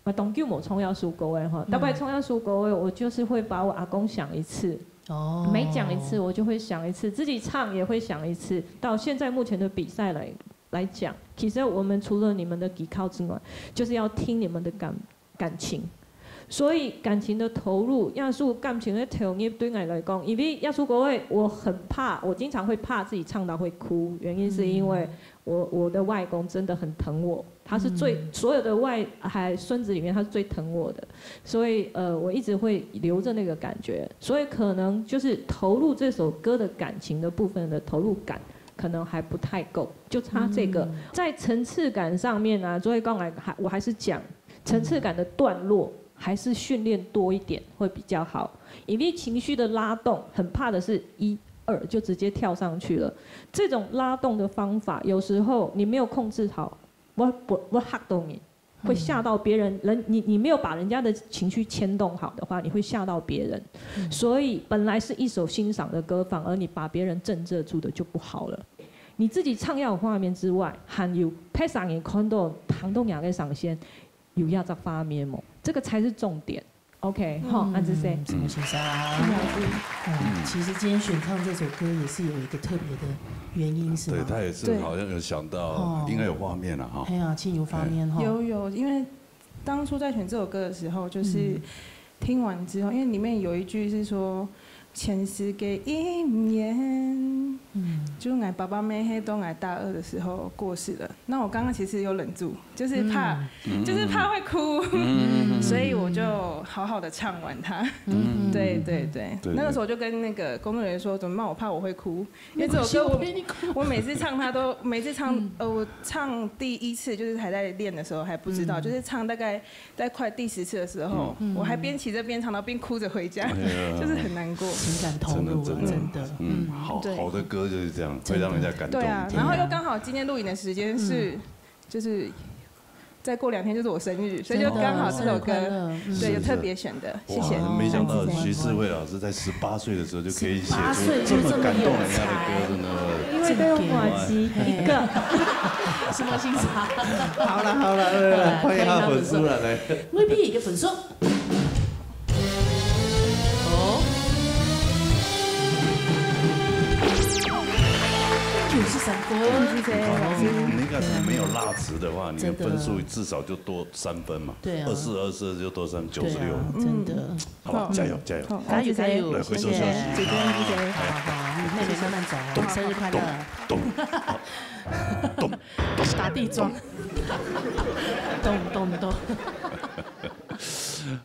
我當久無唱這首歌个吼，大概唱這首歌个，我就是會把我阿公想一次。哦。每講一次，我就會想一次，自己唱也會想一次。到现在目前的比赛来，来讲，其实我们除了你们的技巧之外，就是要听你们的感，感情。所以感情的投入，耶穌感情的投入对我来讲，因为耶稣歌个，我很怕，我经常会怕自己唱到会哭，原因是因为我，我的外公真的很疼我，他是最，所有的外，还孙子里面他是最疼我的，所以，呃，我一直会留着那个感觉，所以可能就是投入这首歌的感情的部分的投入感，可能还不太够，就差这个。在层次感上面呢，就会刚才还，我还是讲层次感的段落，还是训练多一点会比较好。因为情绪的拉动，很怕的是一二就直接跳上去了。这种拉动的方法，有时候你没有控制好，我，我，我吓到你，会吓到别人。人，你，你没有把人家的情绪牵动好的话，你会吓到别人。所以本来是一首欣赏的歌，反而你把别人震慑住的就不好了。你自己唱要有画面之外，还有别人看到、听到你个声线，有那只画面无？这个才是重点。OK，好，恁仔細。嗯，陈先生。嗯，其实今天选唱这首歌也是有一个特别的原因，是吗？对，他也是好像有想到，哦。应该有画面了哈。哎呀，其实有画面哈。有，有，因为当初在选这首歌的时候，就是听完之后，因为里面有一句是说，前世个姻缘。嗯，就我爸爸妈妈都我大二的时候过世了。那我刚刚其实有忍住，就是怕，嗯，就是怕会哭，嗯，所以我就好好的唱完它。嗯，对对对，对，那个时候就跟那个工作人员说，怎么办？我怕我会哭，因为这首歌我我每次唱它都每次唱，呃，我唱第一次就是还在练的时候还不知道，就是唱大概在快第十次的时候，我还边骑着边唱，然后边哭着回家，就是很难过。情感投入了，真的，真的，真的。嗯，好，对。好的歌就是这样，会让人家感动。对啊，然后又刚好今天录影的时间是，就是再过两天就是我生日，所以就刚好这首歌，真的，生日快乐，嗯。对，有特别选的，谢谢。哇，没想到徐世慧老师在十八岁的时候就可以写出这么感动人家的歌，真的。因为都有默契。一个。什么欣赏？好了好了，来来来，看一下分数了，来。V P一个分数。哦，九十三分。你看，你那个是没有落词的话，你的分数至少就多三分嘛。对啊。二四二四就多三，九十六。对啊，真的。好吧，加油加油。好，加油加油，来，回头休息。谢谢。姐姐，谢谢。好好好，妹妹慢慢走哦，生日快乐。咚咚咚咚，打地桩。咚咚咚。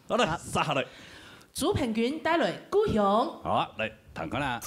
好了，杀下来。朱佩君带来《故乡》。好啊，来，弹看啦。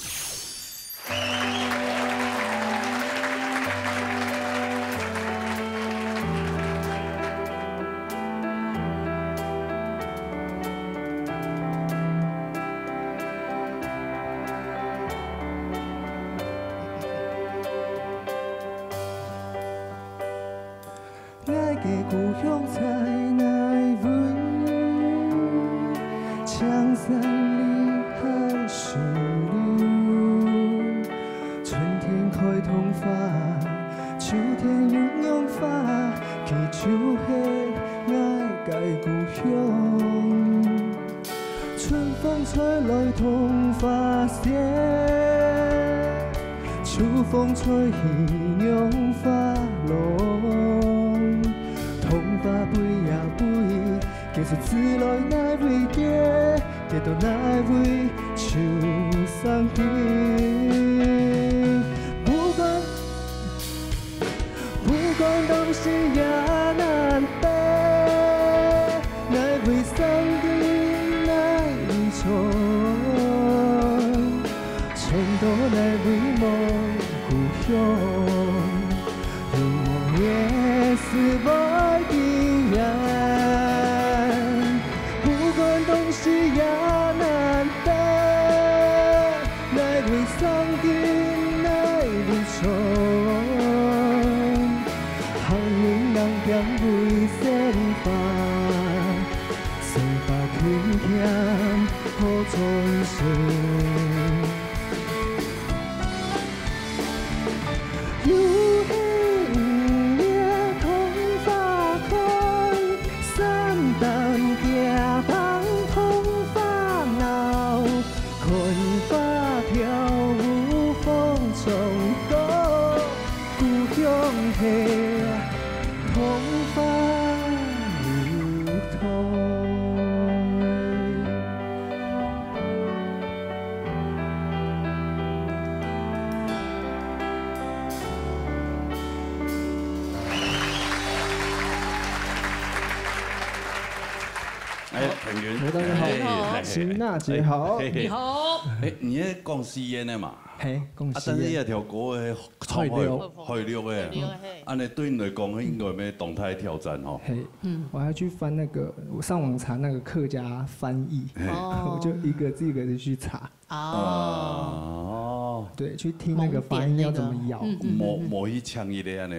哎，朋友，哎，大家好。哎，哎，哎，欣娜姐好。哎，哎，你好。哎，你也讲四縣个嘛？嘿，讲四縣。啊，但是这条歌个唱海陆。海陆个，海陆个，嘿。按呢对你来讲，应该有咩当大个挑战吼？嘿，嗯。我还去翻那个，我上网查那个客家翻译，嘿。哦。我就一个字一个字去查。 哦。哦。对，去听那个发音要怎么咬。嗯，嗯，嗯，嗯。无，无去抢伊个按呢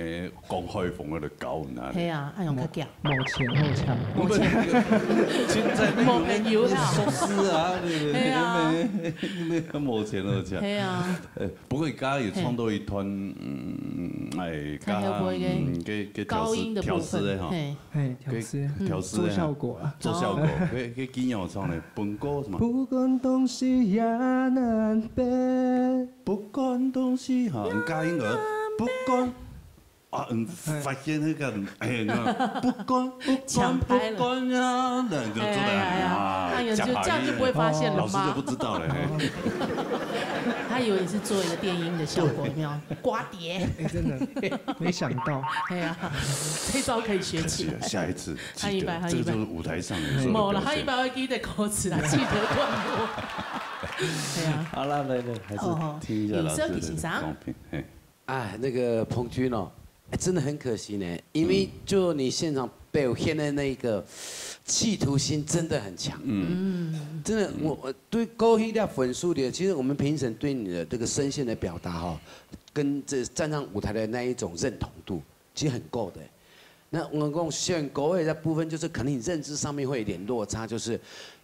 讲海风个就教人啊。系啊，爱用较强。无前后腔。无前。现在那个无朋友啦。说诗啊，对不对？系啊。那个无前后腔。系啊。呃，不过伊刚刚有创作一段，嗯，哎，刚刚，嗯，给，给调试，高音的部分，调试的哈。嘿。 嘿，调试，嗯，调试个哈。做效果啊。做效果，哦。给，给金友唱的，本歌什么？不管东西也难辨。不管东西哈，你加音个，不管。啊，嗯，发现那个，哎，那个不管，不管，抢拍了。不管呀，那就做得哎呀，哎呀，啊，哎呀，就这样就不会发现了嘛。老师就不知道了，嘿。他以为你是做一个电音的效果，有没有？刮碟。哎，真的，没想到。哎呀，这招可以学起来。可惜了，下一次记得，还有一百，还有一百。这个就是舞台上有时候的表现。没了，还有一百会记得歌词啊，记得段落。对啊。好了，来，来，还是哦，听一下老师的作品，嘿。 哎，那个彭君哦，哎，真的很可惜呢，因为就你现场表现的那个企图心真的很强。嗯，真的，我，我对过去的分数里，其实我们评审对你的这个声线的表达哈，跟这站上舞台的那一种认同度，其实很够的。那我们讲选歌的部分，就是可能你认知上面会有点落差，就是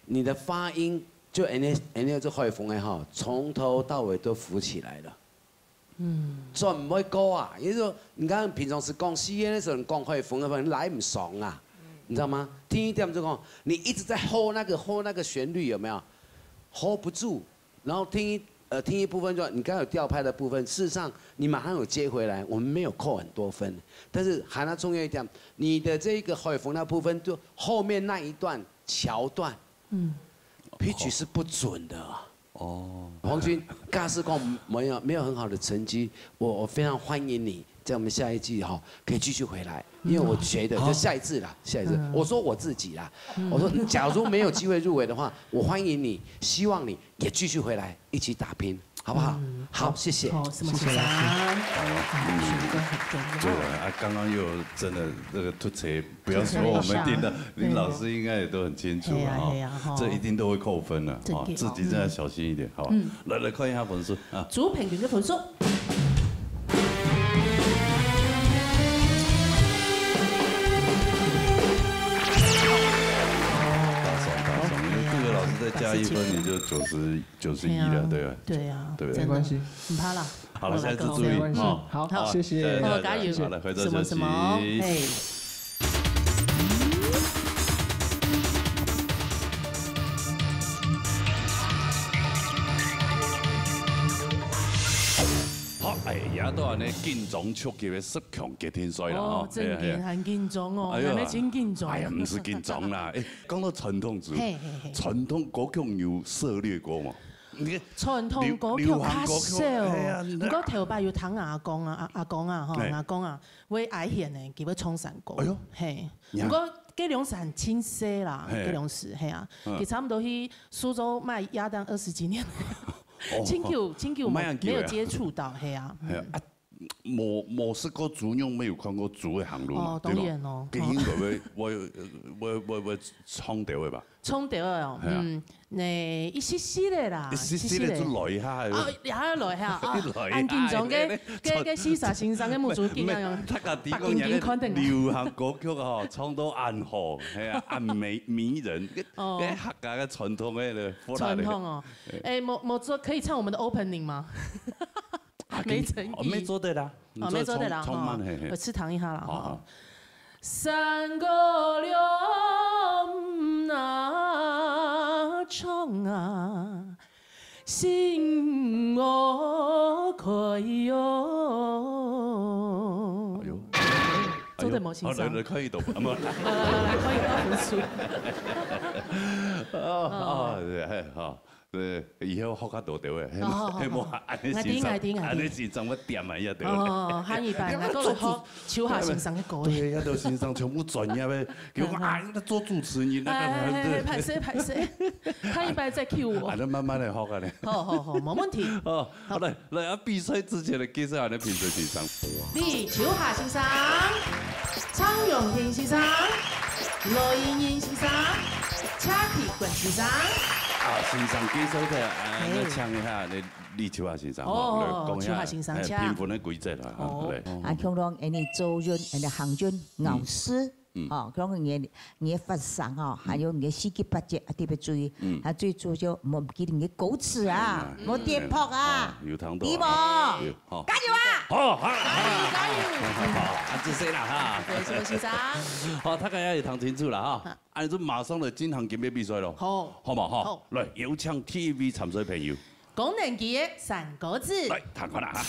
你的发音，就人家，人家这海风的哈，从头到尾都浮起来了。 转毋會高啊。也就是說，你看平常時講四縣的時候，你講海風的話，你來毋爽啊，你知道嗎？第一點就講，你一直在 hold 那個 hold 那個旋律有沒有？hold 不住。然後聽一，呃，聽一部分就，你剛剛有調拍的部分，事實上你馬上有接回來，我們沒有扣很多分。但是還要重要一點，你的這個海風那部分，就後面那一段橋段，嗯，pitch 是不準的啊。 哦。黃軍，假使講沒有，沒有很好的成績，我，我非常歡迎你在我們下一季哈，可以繼續回來，因為我覺得就下一次啦，下一次，我說我自己啦，我說假如沒有機會入圍的話，我歡迎你，希望你也繼續回來一起打拼，好不好？好，謝謝。好，什麼先生？謝謝老師。好，選歌很重要。对啊，啊，刚刚又真的那个突车 不要说我们听到，对。林老师应该也都很清楚了哈。对啊，对啊，哈。这一定都会扣分了哈，真的。自己真的要小心一点哈。嗯。来，来看一下分数啊。朱品源的分数。大爽，大爽，因为各位老师再加一分，你就九十，九十一了，对啊。对啊，对不对？真的。没关系。很怕啦。好了，下次注意哈。好，好，谢谢。好，加油。好，来，回到休息。什么什么？嘿。 好，哎，也都安尼紧张刺激个十强决定赛啦，哦，吼，正经，嘿啊，嘿啊。很紧张哦，哎呀，安尼真紧张。哎呀，毋使紧张啦，哎，讲到传统族，嘿，嘿，嘿。传统歌曲有涉猎过吗？你看，传统歌曲较少，流，流行歌曲，哎呀，毋过头摆有听阿公啊，阿，阿公啊，吼，嘿。阿公啊，为哀怨呢，佢会唱山歌。哎哟，嘿，呀。毋过 該量是很清晰啦，嘿。該量是，嘿啊，嗯。佢差不多去苏州卖鸭蛋二十几年，哦。真久，真久没，没有接触到，嘿啊，嗯。嘿啊，啊，无，无试过猪肉，没有看过猪的行路嘛，哦，对吧？当然咯。佢应该会，会，会，会，会唱调的吧？唱调的哦，嘿啊。嗯，那一些些的啦，一些些的就来一下的。啊，也还要来一下啊，来一下的。安紧张个，个，个西沙先生个目珠金啊，用，大家提供一个白金金看等啊。流行歌曲哦，唱到暗号， 系啊，暗迷，迷人，哦。个客家个传统个咧，传统哦。哎，没，没做，可以唱我们的 opening 吗？啊，没诚意。哦，没做得啦，哦，没做得啦，你做得唱，唱慢，吼。嘿，嘿。我试听一下啦，好，吼。好。山歌了哪唱啊，心我开哟。哎哟。 做得无欣赏。哎呦，好，来，来，看一朵，啊，不。来，来，来，看一朵分数。哦，哦，对，嘿，好，对，以后学较多对不对？哦，好，好，好。嘿，无，安尼先生，我知，我知。安尼先生，我点啊，一下对不对？哦，下一摆，哎，若个做主，好，秋霞先生个歌。对，要都先生全部专业的，给我，嗯，嗯。啊，那做主持人，那个，哎，哎，哎，对。歹势，歹势。下一摆再 cue 我。啊，那慢慢来学啊，你。好，好，好，没问题。哦，好，来， 来啊，比赛之前来介绍下个评审先生。李秋霞先生、蔡荣平先生、罗英英先生、谢启坤先生。啊，先生介绍一下，啊，嘿。来请一下，那李秋霞先生，哦，吼，来讲一下，秋霞先生，哎，请。评分的规则啦，吼，哦。来。啊，共同，哎，你周润，哎，你行运，嗯。老师， 嗯。哦，可能你的，你的发声哦，嗯。还有你的四肢八节啊，特别注意。嗯。啊，最主要莫忘记你的歌词啊，哎，莫跌扑啊。哎，有听到啊。有无？有，好。加油啊！好，好，加油，加油。好，好，啊，这些啦哈。对，什么先生？好，大家也有听清楚了哈。好。啊，就马上来进行今日比赛咯。好。好嘛哈。好。来，有请第一位参赛朋友。 功能机的三个字。来，听看啦哈。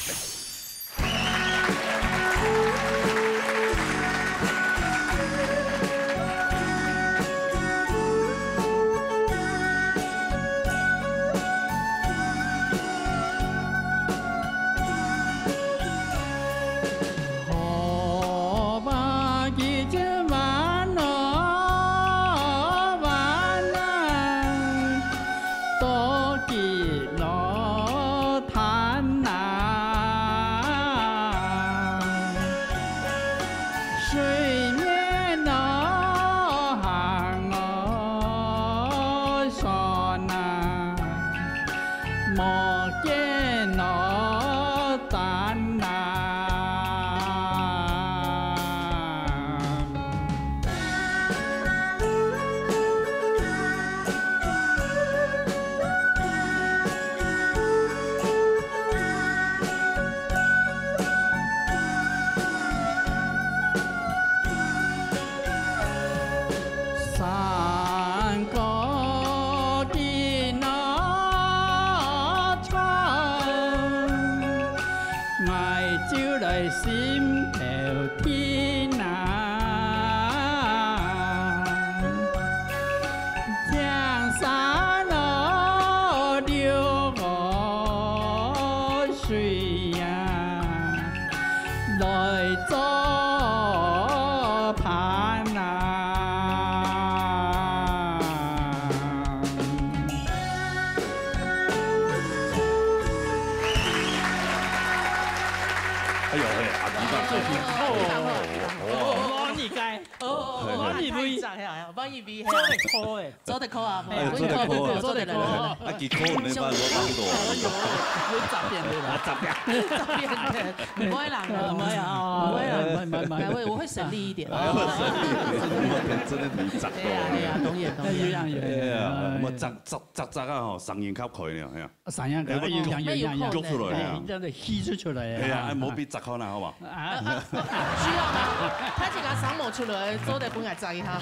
就來心頭定啊，青山哦，流河水呀，來做伴啊。 哎呦嘿，阿吉棒，哦，哦，哦，哦，你該，哦，哦，哦，你會，太讚了，我以為做得考誒，做得考啊，哎呀，本土做得考啊，做得考啊。啊，結果你把我當做，有雜變對吧？啊，雜變。雜變的，不會啦，不會啊，不會啦，不會，不會，不會。哎，我，我會省力一點。哎，我省力，我真的很雜。對呀，對呀，當然，當然。哎呀，哎呀，我雜，雜，雜，雜啊吼，聲音較開呢，哎呀。 聲音，哎，有，有，有，有，有，有，有，有出來啊。哎，這樣子吸出來啊。哎呀，哎，無必要看啦，好無？啊。需要嗎？他這個聲無出來，做得分𠊎摘一下。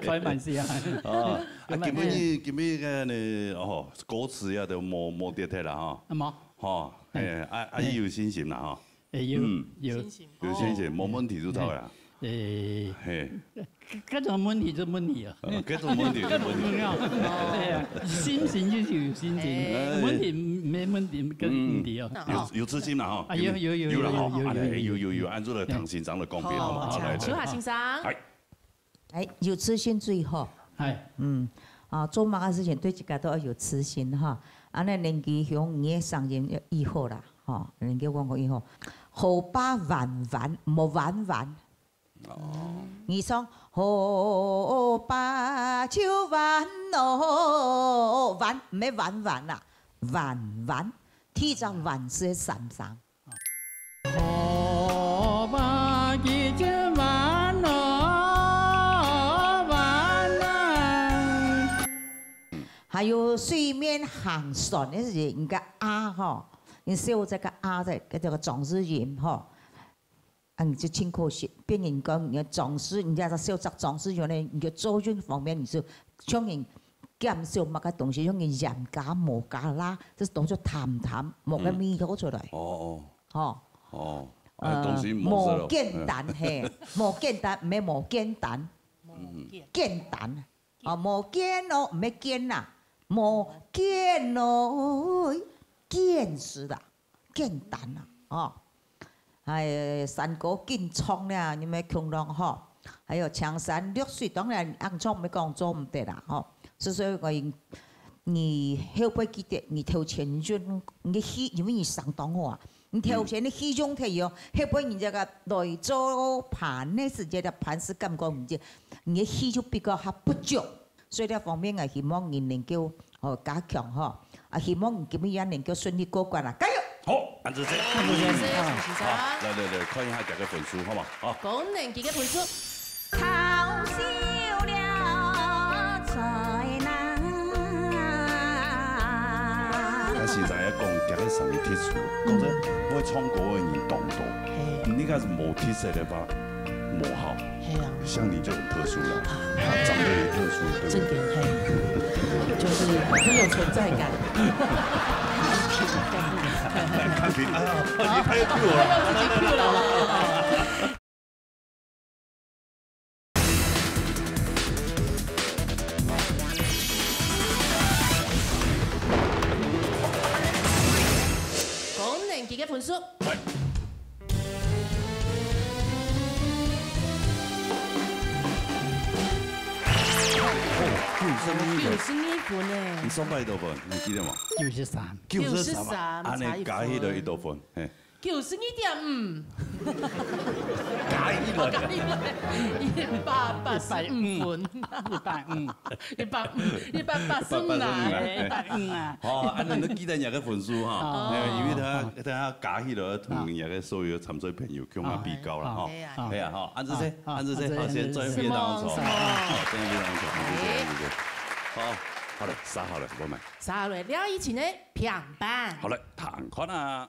開玩笑。哦，啊，今晡日，今晡日个呢，哦，歌詞也都無，無跌忒啦，吼。啊，無。吼，哎，啊，啊，有信心啦，吼。 哎，有，嗯。有。信心。有信心，無問題就著啦。哎，嘿。各種問題就問題啊。呃，各種問題就問題。各種重要。哎呀，信心就是有信心，哎。問題沒問題，跟問題哦。嗯。有，有自信了哈。啊，有，有，有，有了哈。有，有，有，哎，有，有，有，有。按照了唐先生的公平，好，好，好，好，來，來。秋霞先生。哎。 哎，有自信最好。哎。嗯，啊，做麼个事情對自家都要有自信哈。恁樣人家用你个聲音要以後啦，吼，人家講過以後，好把玩玩，莫玩玩。哦。你說，好把就玩咯，玩，毋係玩玩啦，玩玩，第一隻玩係三聲。 好吧，一直玩咯，玩啊。還有水面行船个時節，你个啊吼，你笑這個啊在，這個裝飾音吼，嗯，就盡可惜，變成講你个裝飾，你个笑隻裝飾音呢，你个作用方面，你就像人減少麼个東西，像人鹽加無加啦，這當作淡淡，無个味道出來。嗯。哦，哦。 吼。哦，哎，呃，當時無事咯。無簡單，嘿，無簡單，毋係無簡單，無簡。簡單，哦，無簡哦，毋係簡啦，無簡哦，簡直啦，簡單啦，哦。哎，山歌緊唱啦，你們共同吼，還有青山綠水，當然，恁唱毋係講做毋得啦，吼。所以講，你後背記得，你頭前就，你个氣，因為你聲當好啊， 你頭前个氣用忒哦，後背人家个來做伴个時節个伴係感覺毋知，你个氣就比較較不足。所以這方面啊，希望你能夠，哦，加強吼，啊，希望你今日也能夠順利過關啦，加油！好，恁仔細。恁仔細，好，來，來，來，看一下佢个分數，好無？好。講兩句个分數。 偷笑了在那。但是大家講，這个聲音特殊，講真，嗯。會唱歌个人當多，嘿。你應該係無特色个話，無好。嘿啊。像你就很特殊了，啊。啊，長得也特殊，對不對？這點，嘿，就是很有存在感。看評，哎呀，你太Q了。他要自己Q了。 講兩句个分數。九十二分。九十二分呢。你上擺幾多分？你記得無？九十三。九十三，九十三，恁仔加起來幾多分？差一分。嘿。 九十二點五。加一分。哦，加一分，一百八十五分。一百五。一百五，一百八十五啦。一百八十五啦。哎，一百五啊。哦，恁仔你記得若个分數哈，哦。因為佢，佢加起來同若个所有參賽朋友共下比較啦，哦。哈。哎呀。哎呀，哈，恁仔細，哦，恁仔細，哦，好，先做一遍當中，哦，做一遍當中，謝謝，謝謝。好，好了，寫好了，我們。寫好了，了以前呢， 評判。好了，聽看啊。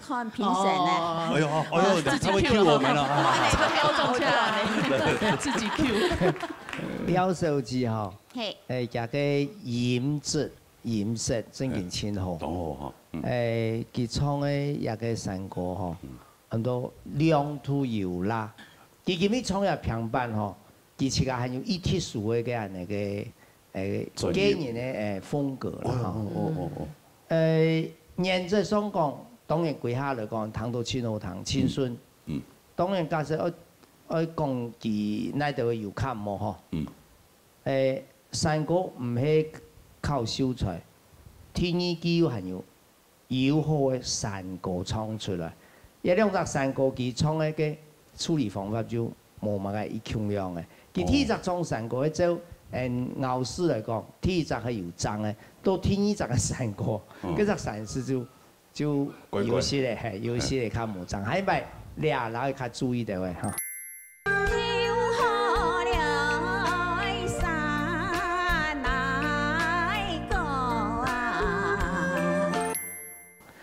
看評審呢。哎呦，哎呦，他會 cue 我們了啊！每個標準出來，自己 cue。廖小姐吼，嘿，誒，這個音質、音色真經真好。哦，好，嗯。誒，佢唱个這個山歌吼，嗯。很多亮度有啦。佢今日唱个平板吼，佢自家還有一特殊个个恁呢个，誒，專業。個人个，誒，風格啦，吼。哦，哦，哦，哦。 呃，原則上講，當然歸下來講，聽到盡好聽，盡順。嗯。當然，假使愛，愛講佢哪兜有較無吼。嗯。誒，山歌毋係靠秀才，第二句又還有，有好个山歌唱出來。這兩隻山歌佢唱个个處理方法就無麼个一共樣个。佢第一隻唱山歌，係照，嗯，咬字來講，第一隻係有正个，到第二隻个山歌，哦。該隻山字就，就怪怪。有些个，嘿，有些个較無正。下一擺，你也摎佢較注意个喂，哈。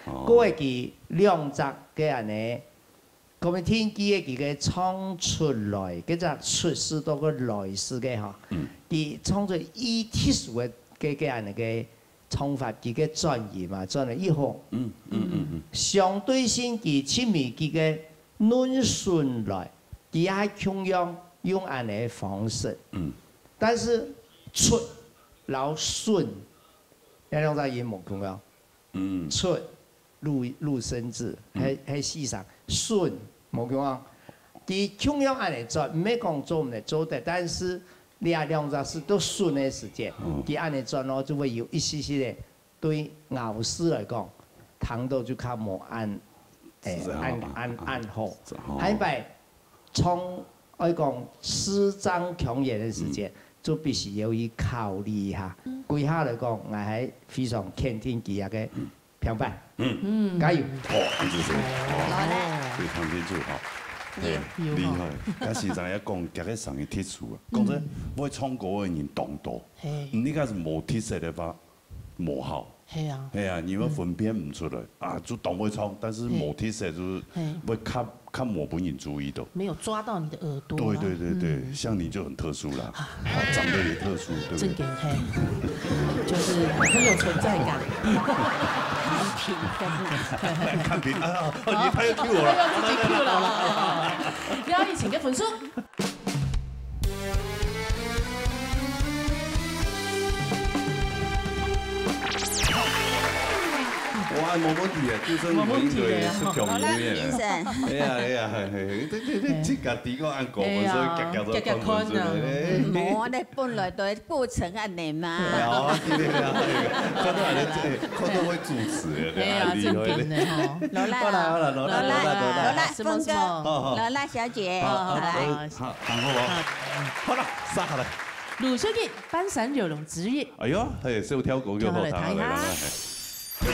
哦。過去兩隻个恁呢，講明天機个佢个唱出來，該隻出世到个來世个吼，嗯。佢唱出一特殊个个个恁呢个唱法，佢个轉音嘛，轉了以後，嗯，嗯，嗯，嗯。相對性佢盡尾佢个 論順來，佢也共樣用恁呢个方式。嗯。但是出摎順，這兩隻音無共樣。嗯。出，入，入聲字，嗯。係，係四聲，順，無共樣。佢共樣恁樣轉，毋係講做毋得，做得，但是這兩隻字都順个時節，佢恁樣轉咯，就會有一息息个對咬字來講，聽到就較無恁，誒，恁恁恁好。下一擺唱愛講字正腔圓个時節，就必須要去考慮一下。歸下來講，𠊎還非常肯定佢个 平凡，嗯，加油！好，恁仔細，好，非常清楚哈。對，厲害。但是人家講，這个聲音特殊啊，講真，會唱歌个人當多，你該係無特色个話，無效。係啊，係啊，你會分辨毋出來啊，就當會唱，但是無特色，就是會較較無分人注意到。沒有抓到你的耳朵啦。對對對對，像你就很特殊啦，啊，長得也特殊，對不對？正經，嘿，就是很有存在感。看評啊，哦，你他又 Q 我了，他又自己 Q 了，邀請个分數。 哇，無問題啊，就算我應該係強一點。哎呀哎呀，嘿嘿，這這這自家提个恁高分，所以遽遽就加加看啊。無，你本來都不成恁樣嘛。哦，對對對，看到恁樣，看到會主持，哎呀，正經个吼。勞力，好啦好啦，勞力勞力勞力勞力，什麼什麼？勞力小姐，好好好，很好哦。好啦，殺下來。魯小姐，半山腰龍之月。哎喲，嘿，小跳過又好，聽下來，聽下來。 哎，哎，哎，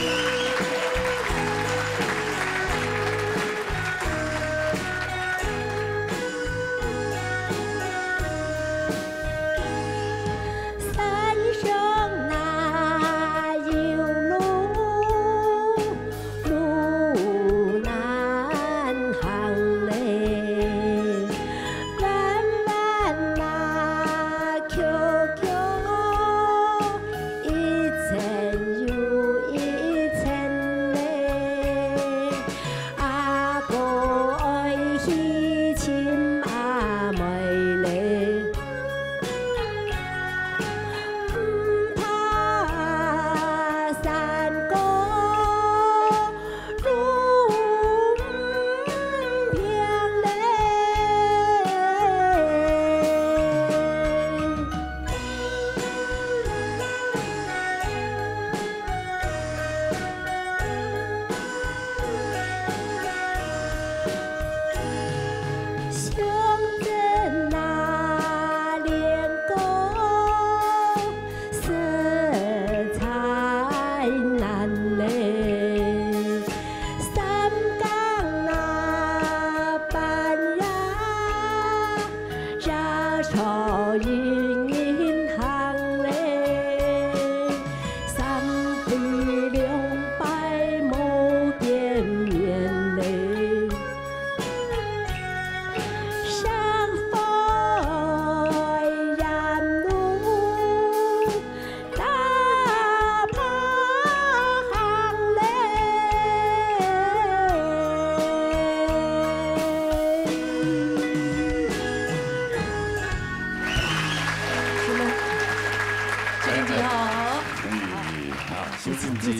好，秀珍姐，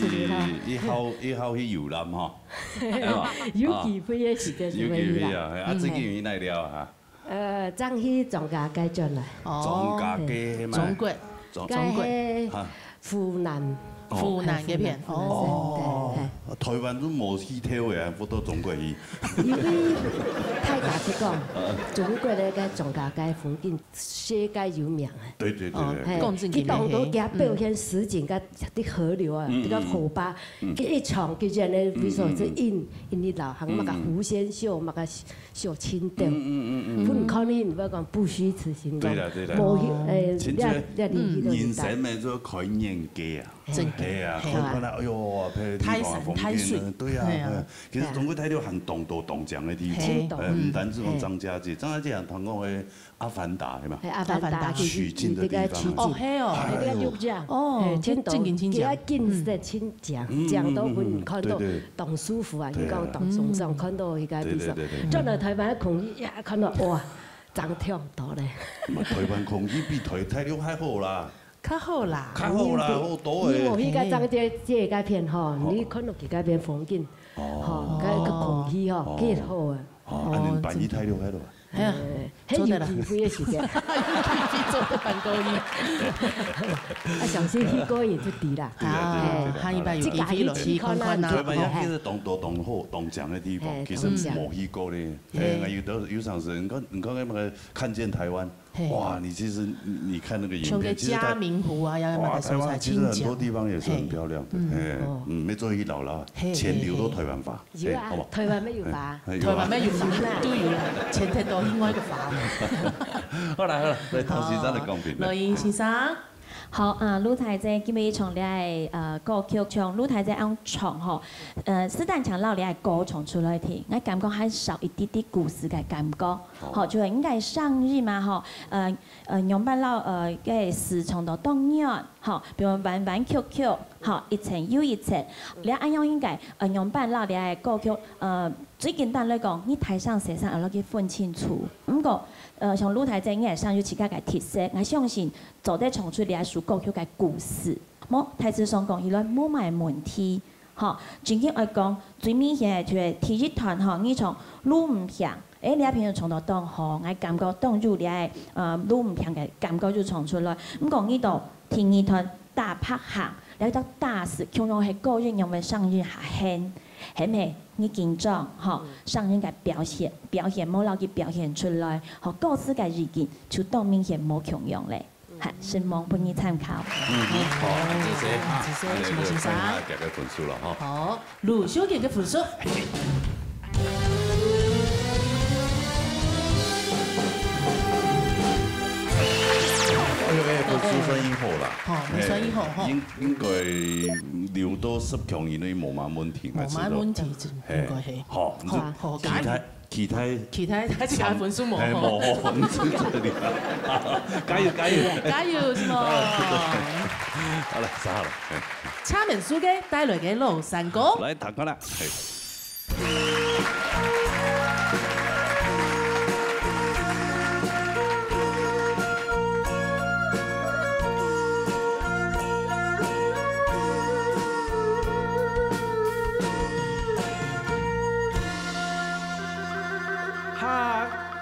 一號，一號去遊覽哈。有機會个時間就會去啦。有機會啊，啊，最近有去哪尞啊？呃，正去張家界轉來。張家界嘛。中國。該係湖南。湖南該片，哦。哦，台灣都無去忒个，還不到中國去。因為大家去講，中國个該張家界風景 世界有名个。對對對對。哦，嘿，講正經个，佢當多佢表現實景个，嗯。啲河流啊，嗯，嗯，嗯。佢个河壩，嗯。佢一唱，佢就安尼，比如說，嗯，嗯，嗯。這印，印尼老行，嗯，嗯。麼个狐仙秀，麼个秀清調。嗯，嗯，嗯，嗯。分看你，毋好講不虛此行，對啦，對啦。無，哦。誒，真正，這，這，嗯。人生嘛，就開眼界啊。真个。係啊，係啊。看，看到，哎喲，哇，別个地方風景啊，大山大水。對啊，係啊。對啊。其實中國大陸還當多當靚个地方，係。呃，毋單止講張家界，張家界還聽講个 阿凡達，係嘛？係，阿凡達，阿凡達取景个地方。取景。哦，係哦。係，這个浴場。哦，係，真多，真个真个。佢个景色真靚，嗯。靚到分看到，嗯，嗯，嗯，對，對。當舒服啊，對啊。你講當鬆爽，嗯。看到佢个地方。對，對，對，對。轉來台灣个空氣，呀，看到，哇，爭忒多咧。嘛，台灣空氣比台，大陸還好啦。較好啦。較好啦，你，好多个。你無去該張家界該片吼，哦。你看到佢該片風景，哦。吼，該个空氣吼，哦。幾好啊。哦，恁樣辦一大六海咯。係啊，做得啦。有機會个時間。有機會做得辦過去。啊，相信去過也就知啦。對啊，對啊，對啊。下一擺有機會落去看看啊。台灣也其實當多當好、當靚个地方，嘿，其實無去過咧。當靚。嘿，有的，有常時，你看，你看那個看見台灣，嘿。哇，你其實你，你看那個影片，像个其實台，嘉明湖啊，要，要哇，那個所在，台灣其實很多地方也是很漂亮的。清境。嘿，哦。嗯，沒注意到啦，嘿，錢流到台灣吧。嘿。 有啊，嘿，好不好？台灣乜有花。哎，有啊。台灣乜有花，都有啦，錢忒多，另外一個花嘛。好啦，好啦，來，唐先生來講評啦。好，羅英先生。好，啊，盧大姐今晡日唱這个，呃，歌曲，像盧大姐恁樣唱吼，呃，適當將這个歌唱出來聽，𠊎感覺還少一滴滴故事个感覺。好。吼，就係應該上日嘛，吼，呃，呃，仰般摎，呃，个事唱到當遠， 吼，比如彎彎曲曲，吼，一層又一層。這恁樣應該，呃，仰般摎這个歌曲，呃，最簡單來講，你大聲細聲愛落去分清楚。毋過，呃，像盧大姐，你係生有自家个特色，𠊎相信做得唱出這首歌曲个故事。無，大致上講起來，無麼个問題。 吼，正經愛講，最明顯个就係第一段吼，你唱路毋平，誒，這片就唱到當好，𠊎感覺當有這个，呃，路毋平个感覺就唱出來。毋過你到第二段打拍行，這隻打字，共樣係個人認為上日下喊，喊係你緊張，吼，上日个表現，表現無摎佢表現出來，吼，歌詞个意境就當明顯無共樣咧。 哈，承蒙分你參考。嗯，好，謝謝啊。謝謝，承蒙先生。來看一下大家分數了哈。好，盧秀燕个分數。哎呦，哎，分數算很好啦。好，你算很好哈。哎，應，應該六到十強以內無麼問題，無麼問題，應該係。好，好，好，加油。期待 期待，期待大家分數無好。哎，無好，毋係這裡。加油，加油。加油，承蒙。好了，啥好了？哎。請問書記帶來个老山歌。來，彈看啦。嘿。 客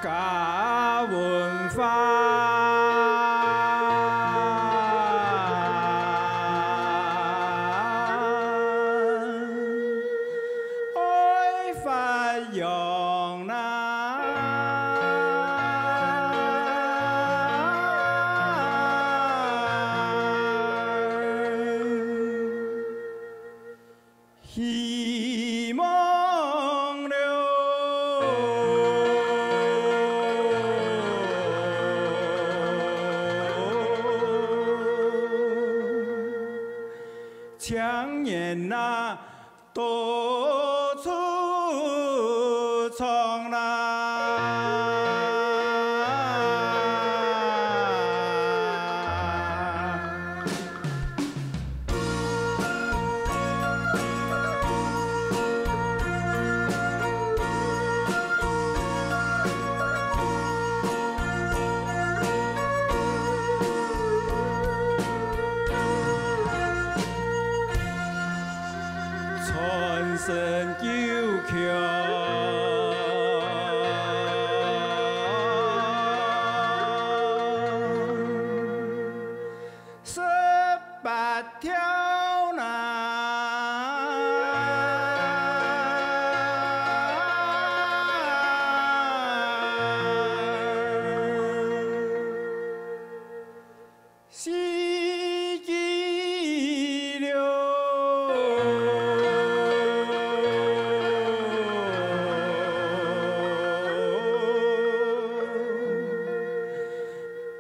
家文化愛發揚啦！ 希望了。青年啊，到處唱啦。 传声九曲。 十八条啦。四季六。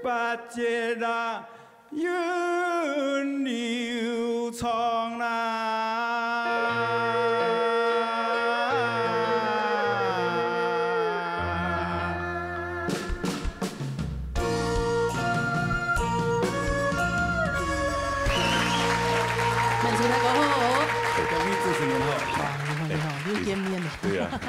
八节啦。 云流长啦。慢速太过好。各位主持人好。好，你好，你好，你見面了。對啊。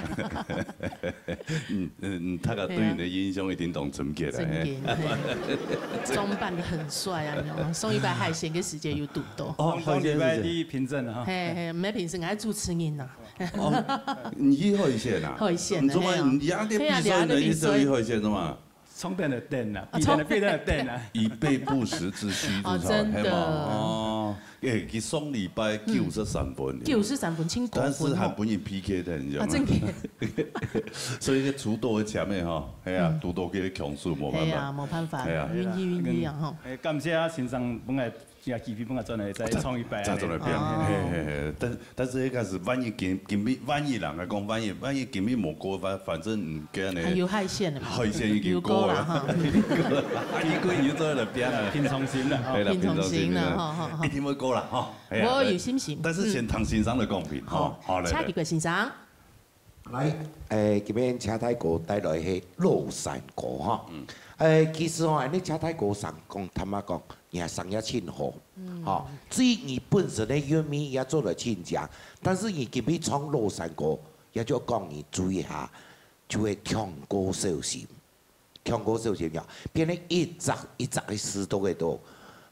嗯，嗯，嗯，大家對你的印象一定當深刻了，嘿。真的，嘿。裝扮得很帥啊，你知道嗎？上一擺海鮮个時節有堵到。哦，上禮拜去平鎮啊。嘿，嘿，毋係平鎮，𠊎主持人啊。哦，你去海鮮啊？海鮮，你做麼，嘿啊。你這個比賽呢，嘿啊，你這個比賽。你做去海鮮的嘛？ 衝等就等啊，啊，比等就，衝，比等就等啊。以備不時之需，哦，知道嗎？真的。係嘛？哦，欸，佢上禮拜九十三分呢。嗯。九十三分，真過分哦。但是還分人P K的，你知道嗎？啊，真的。所以這主導个前面吼，哎呀，嗯。主導个強勢，無辦法。哎呀，無辦法，哎呀。運氣，運氣啊，吼。欸，感謝啊，先生，本來 這機會分𠊎轉來再創一擺。再，再轉來變。哦。嘿，嘿，嘿。但，但是一開始萬一今，今日，萬一啦，𠊎講萬一，萬一今日無過，反，反正，嗯，該呢，還有海鮮的嘛。海鮮已經過了。有過了哈。已經過了，啊，你過你就做得變了。平常心了哈。對了，平常心了，平常心了。好，好，好。一定會過了哈。哎呀，我有信心。但是先聽先生的講評，嗯。好，好，來，下一個先生。來。 來，誒，今日請大哥帶來係老山歌哈。嗯。誒，其實吼，恁呢請大哥上講，坦白講，若生意真好，嗯。吼，至於你本身个韻味也做得真靚，但是你今日唱老山歌，也就講你注意下，就會唱歌小心。 唱歌小心呀，變成一隻一隻个字都會多。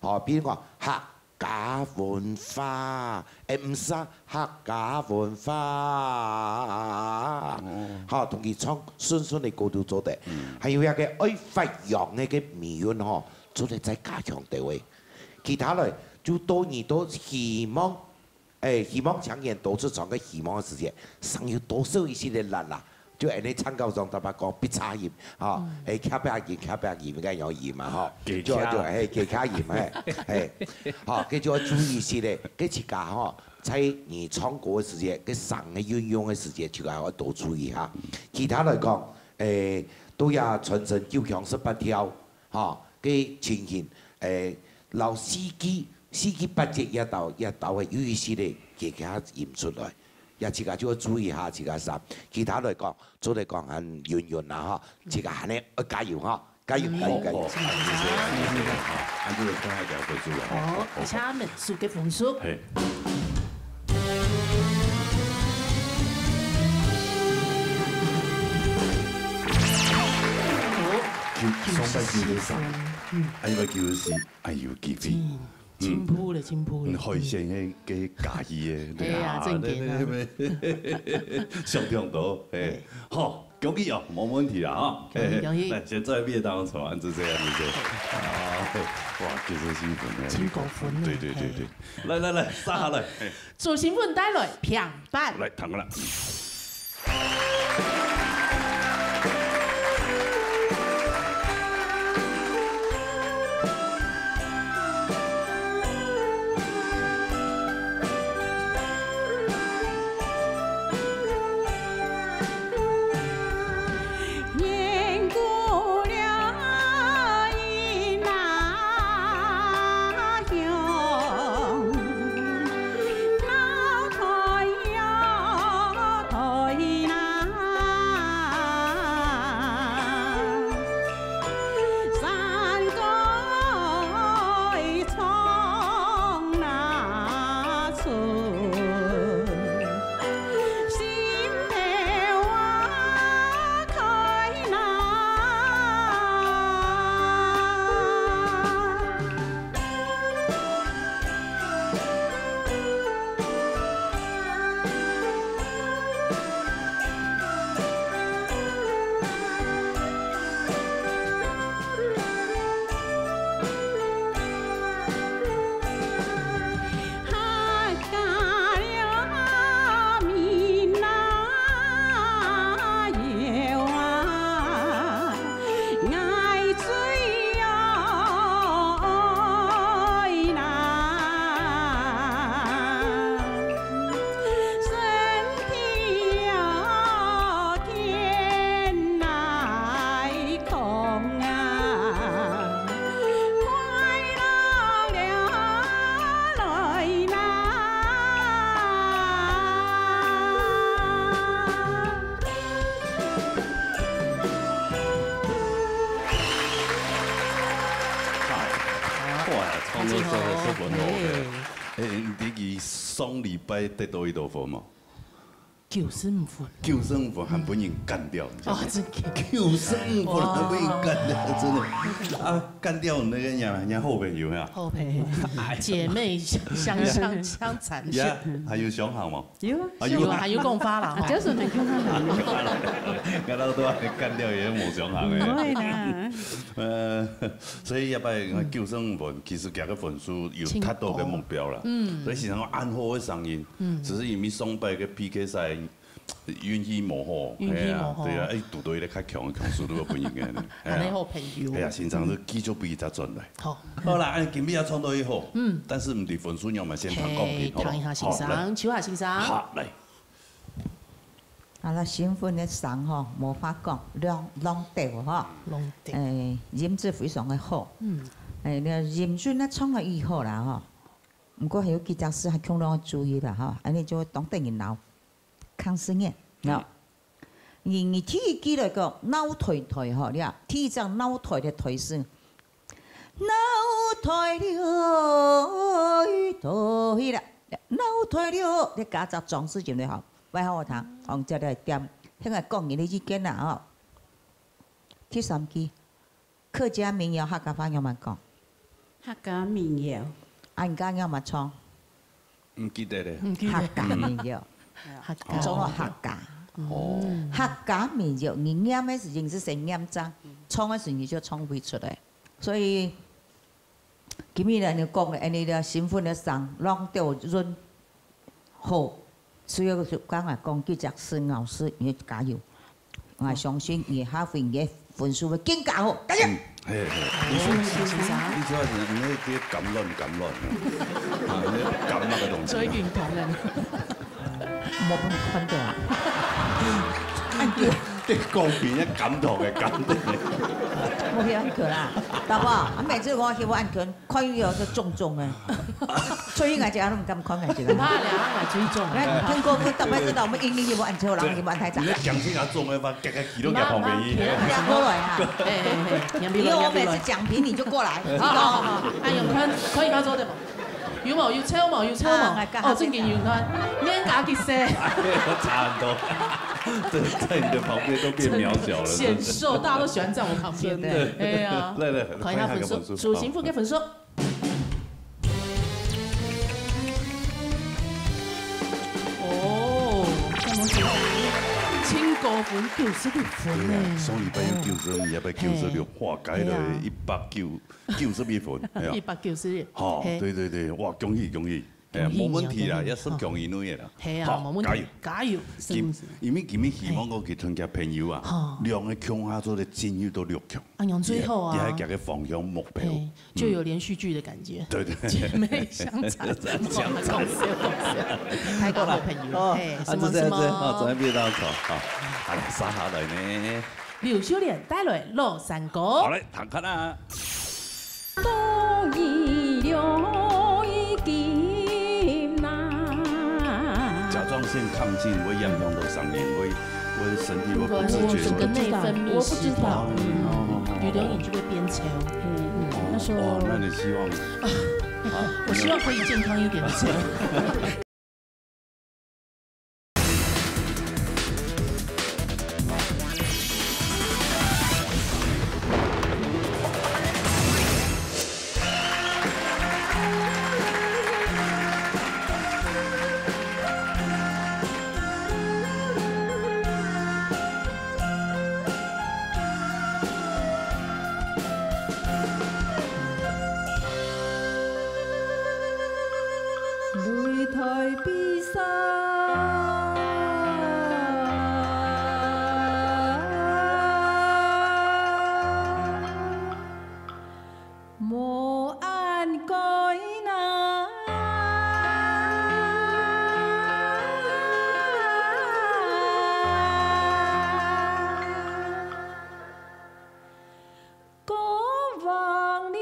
吼，比如講客家文化，誒，毋係啊，客家文化。哦。吼，同佢唱順順个歌都做得。嗯。還有一個愛發揚个个美韻吼，做得再加強到位。其他嘞，就多你都希望 誒，希望請人多出場个希望个時節，生有多少一息个力啦，就恁呢參考上頭擺講，別差音，吼，嗯。誒，卡別音，卡別音，應該用音嘛，吼。加卡。就，就，嘿，加卡音，嘿，嘿，吼，該就要注意一息咧，該自家吼，在你唱歌个時節，該聲个運用个時節，自家要多注意哈。其他來講，誒，都要傳承九腔十八調， 吼，該情形，誒，摎四句，四句八節這兜，這兜个有一息个，加卡音出來，這自家就要注意下，自家聲。其他來講，做得講還勻勻啦，吼，自家還呢，愛加油，吼，加油，加油，加油。好，好，好，謝謝，謝謝，好，恁樣就看下一條分數了，吼。好，好，好。請問數个分數。嘿。 九，上擺九十三，嗯。啊，這擺九十四，哎喲，幾分？嗯，進步了，進步了。嗯，海鮮个，个加一个，對啊。哎呀，正經啊。對，對，對，對。上暢到，嘿。嘿。好，恭喜哦，無問題啦，哈。恭喜，嘿，嘿。恭喜。來，先做一遍當中，就這樣，就這樣。啊，嘿，哇，就是興奮了。真過分呢，對，對，對，嘿。對。來，來，來，殺下來。嘿。 朱新文帶來平板。來，聽啦。哇，唱到這个十分好聽。嘿。欸，你知佢上禮拜得到幾多分無？九十五分。九十五分還分人幹掉，你知道嗎？哦，真的。九十五分還分人幹掉，真的。啊，幹掉你那個人，人家好朋友呀。好朋友，姐妹相相相殘。呀，還有想好嗎？有啊，啊，有啊。有啊，還有講法啦，啊，吼。就是很有可能。我都要幹掉也無想好的。不會啦。呃，所以這擺九十五分，其實佢个分數有達到个目標啦。嗯。所以實際上恁好个聲音，嗯。只是因為上擺个P K賽 運氣無好，運氣無好。係啊，對啊，哎，堵到一個較強的強勢，都有分贏个呢。恁呢好朋友。哎呀，先生都繼續比佢轉來。好。好啦，哎，今日也創到以後，嗯。但是毋知分數仰般，先談公平，嘿，好不好？談一下先生，好，來。秋霞先生。好，來。啊，該新婚个相吼，無話講，浪浪掉吼。浪掉。哎，音質非常个好。嗯。哎，該音準啊，唱个以後啦吼。毋過還有幾隻字還共樣愛注意啦吼，恁呢就會當得人惱。 康师傅，喏。你，你第一句來講，腦袋袋吼，你啊，第一隻腦袋个袋是，腦袋了，袋啦，腦袋了，你加隻裝飾進來吼，會好聽，往這來點，聽下講你个意見啦吼。第三句， 客家民謠客家話仰般講？客家民謠。啊，你講仰般唱？毋記得咧。毋記得。客家民謠。客家。唱到客家。哦。客家民謠，你念个時節是先念正，唱个時節就唱會出來。所以，今日呢，你講个，恁呢个新婚个相，浪到潤 好，所以就講啊，講幾隻字，老師，你加油。𠊎相信你下回你个分數會更加好，加油！嗯，嘿，嘿。你說，哦，先生。你主要是你那些橄欖，橄欖啊，啊，那些橄欖的東西。最近橄欖。我不能看到啊。對，對，公平，要感動的，感動的。我不要按可啦，好不好？啊，每次我希望按可， 看有个重重个，所以𠊎姐都毋敢看𠊎姐。毋怕啦，𠊎最重。來，聽過，我大概知道，我們英語也無恁好，人也無恁大隻。你講這個重个話，夾个幾多夾旁邊去？兩個來啊。哎哎哎，兩邊來，以後我每次講評你就過來。好好好好，哎，有看，可以發作的嗎？有無？有抽無？有抽無？啊，來，哦，正經有看，免加幾些。哎，我差很多，這在你的旁邊都變渺小了，真的。顯瘦，大家都喜歡在我旁邊。真的。哎呀，來來，看一下分數，看一下分數。數幸福个分數。 哦，真高分，九十六分呢。對啊，上禮拜有九十五，這擺九十六，哇，加起來一百九，九十一分，哎呀。一百九十一。好，嘿。對對對，哇，恭喜恭喜，哎呀，恭喜恭喜，無問題啦，也是恭喜你啦。嘿啊，好，無問題，加油。加油，是毋是？因為今日希望講去參加朋友啊，哈。兩個共下做得進入到六強。啊，用最好啊。也係這個方向目標。嘿。 就有連續劇的感覺。對對。姐妹相殘，相殘。開個好朋友，哦，嘿，啊，什麼什麼。就這樣子，哦，昨天變到好，好，好，來，接下來呢？劉秀蓮帶來老山歌。好，來，聽看啊。假裝先崁緊，會影響到聲音，會，會身體會不自覺。我整個內分泌失調。哦，哦，哦，哦。有的人就會變瘦。嗯，那時候，哦，那你希望，啊，我希望可以健康一點。擂台比賽。 無恁該啦。過往了。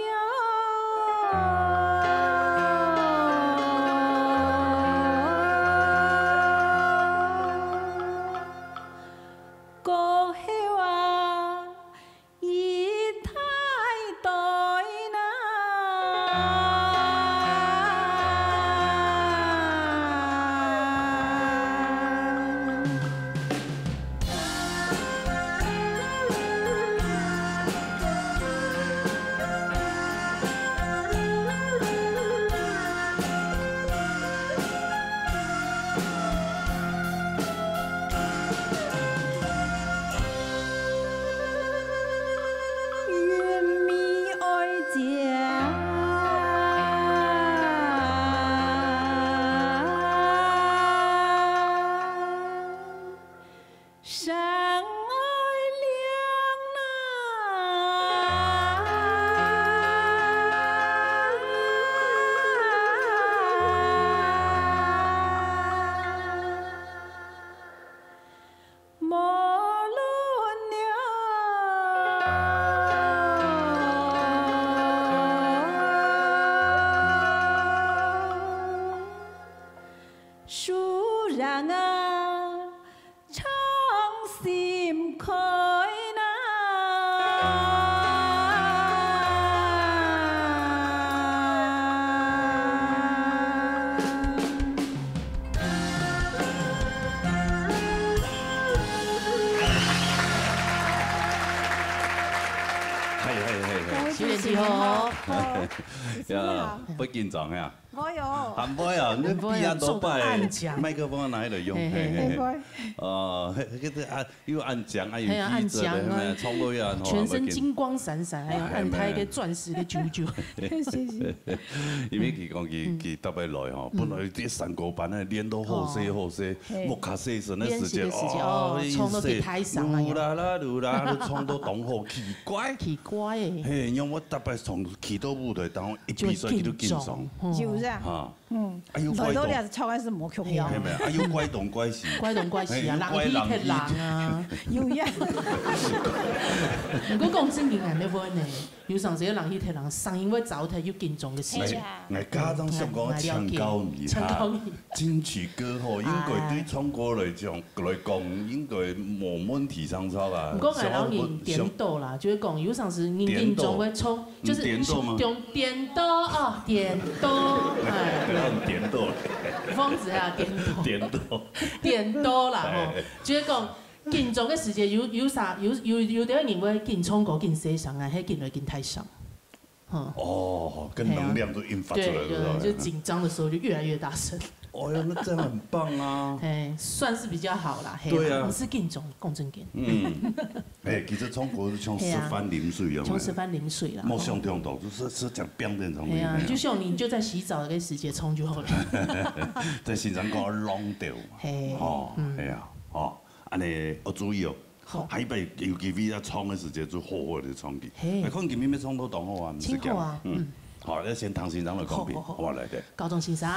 树人啊，唱心开呐。嘿，嘿，嘿，嘿。新年吉祥。好。呀，不紧张呀。 哎喲。還袂啊，你比啊，做到擺，麥克風拿起來用，嘿，嘿，嘿。嘿，嘿。哦，嘿，這个啊，又恁靚，啊，又氣質的，嘿啊，恁靚啊。嘿，唱歌又恁好，全身金光閃閃，還有恁大个鑽石的啾啾。嘿，嘿，嘿。謝謝。因為佢講佢，嗯。佢特別來吼，嗯。本來這山歌班呢，練到好勢好勢，哦。嘿。木卡西神的時間，練習的時間，哦，哦，唱到佢太傷了呀。嚕啦啦嚕啦，唱到當好，奇怪。奇怪欸。嘿，因為我特別從去到舞台當中，一比賽佢就緊張。就會緊張，嗯。是不是啊？哈。 嗯，哎喲，來到這唱个係無共樣。嘿，無，哎喲，怪東怪西。怪東怪西啊，嘿，人去踢人啊。有影。毋過講正經，恁樣會呢，有當時人去踢人，聲音會走忒，又緊張个時節。哎呀。𠊎家長想講，哎，哎，了解。請教你哈，請教你。金曲歌后應該對唱歌來講，哎。來講，應該無問題上手啊。毋過𠊎摎人顛倒啦，就係講，有當時人緊張會唱， 就是顛倒嗎？顛倒哦，顛倒，哎。不要顛倒。瘋子啊，顛倒。顛倒。顛倒啦，吼。哎。就係講，緊張个時節有，有啥，有，有，有兜人會緊唱歌、緊細聲啊，係緊來緊大聲。嗯。哦，跟能量都引發出來了，嘿。對，有人就緊張的時候就越來越大聲。 哦喲，那這樣很棒啊。嘿，算是比較好啦，嘿啦，對啊。毋使緊張，講正經。嗯。哎，其實唱歌係像食飯啉水一樣的。嘿啊。像食飯啉水啦。莫想忒多，就是，係講變變唱歌。嘿啊，就像你就在洗澡的時節唱就好了。在洗澡講浪掉嘛。嘿，哦，嗯。哎呀，哦，恁樣要注意哦。 好。下一擺有機會啊，唱个時節就好好地唱佢。嘿。哎，看今晡日唱到當好啊，毋使驚。真好啊，嗯。嗯。好，那先聽先生來講評，好，好，好。好不好？來，對。高中先生。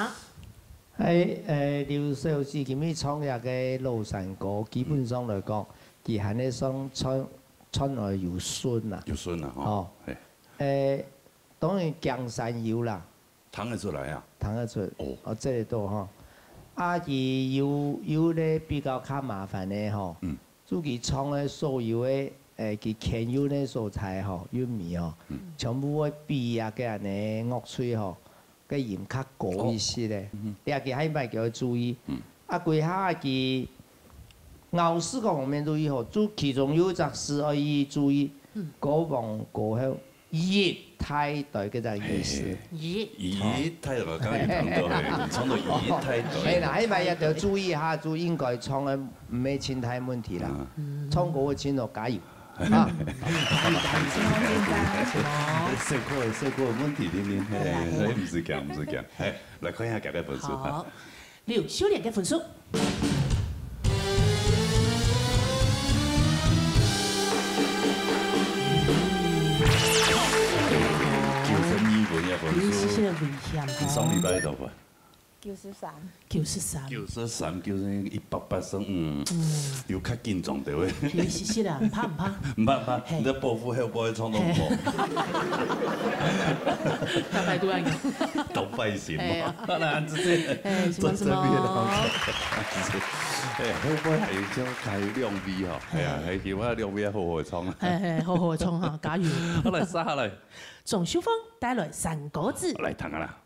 哎，呃，劉小姐今晡日唱這个老山歌，基本上來講，嗯。佢還係算傳，傳來有順啊。有順啊，吼。哦。嘿。呃，當然江山有啦， 聽得出來啊。聽得出。哦。哦，這个多吼。啊，佢有，有咧比較較麻煩个吼。嗯。就佢唱个所有个，誒，佢牽韻个所在吼，韻味吼，嗯。全部會比啊个恁樣樂隊吼，个音較高一息个。哦。嗯哼。這个還愛叫佢注意。嗯。啊，歸下佢咬字各方面注意吼，就其中有一隻字愛注意，嗯。歌王歌后 一大堆个這个意思。嘿，嘿。一。一大堆，剛剛有聽到，嘿，你唱到一大堆。嘿啦，哎，嘛也得注意一下，就應該唱个毋係心態問題啦。嗯。唱歌會唱到加油。啊。辛苦，辛苦，問題定定，嘿，嘿，嘿。所以毋使驚，毋使驚。嘿，來看一下大家分數。好。 劉秀蓮个分數。九十二分个分數。有一息息个危險哦。你上禮拜幾多分？九十三。九十三。九十三，九十一，一百八十五，嗯，嗯。有較緊張對無？有一息息啦，毋怕，毋怕。毋怕，毋怕，嘿。你在保護後背唱到毋好。嘿。大概都恁樣。當壞心哦。哎呀。 那直接哎，什麼什麼？做正面的方式。哎，後背還有像還有兩位吼，哎呀，哎。還希望兩位好好唱。哎，哎，好好唱哈，加油。好，來，接下來。鍾秀鳳帶來三個字。來，聽啊啦。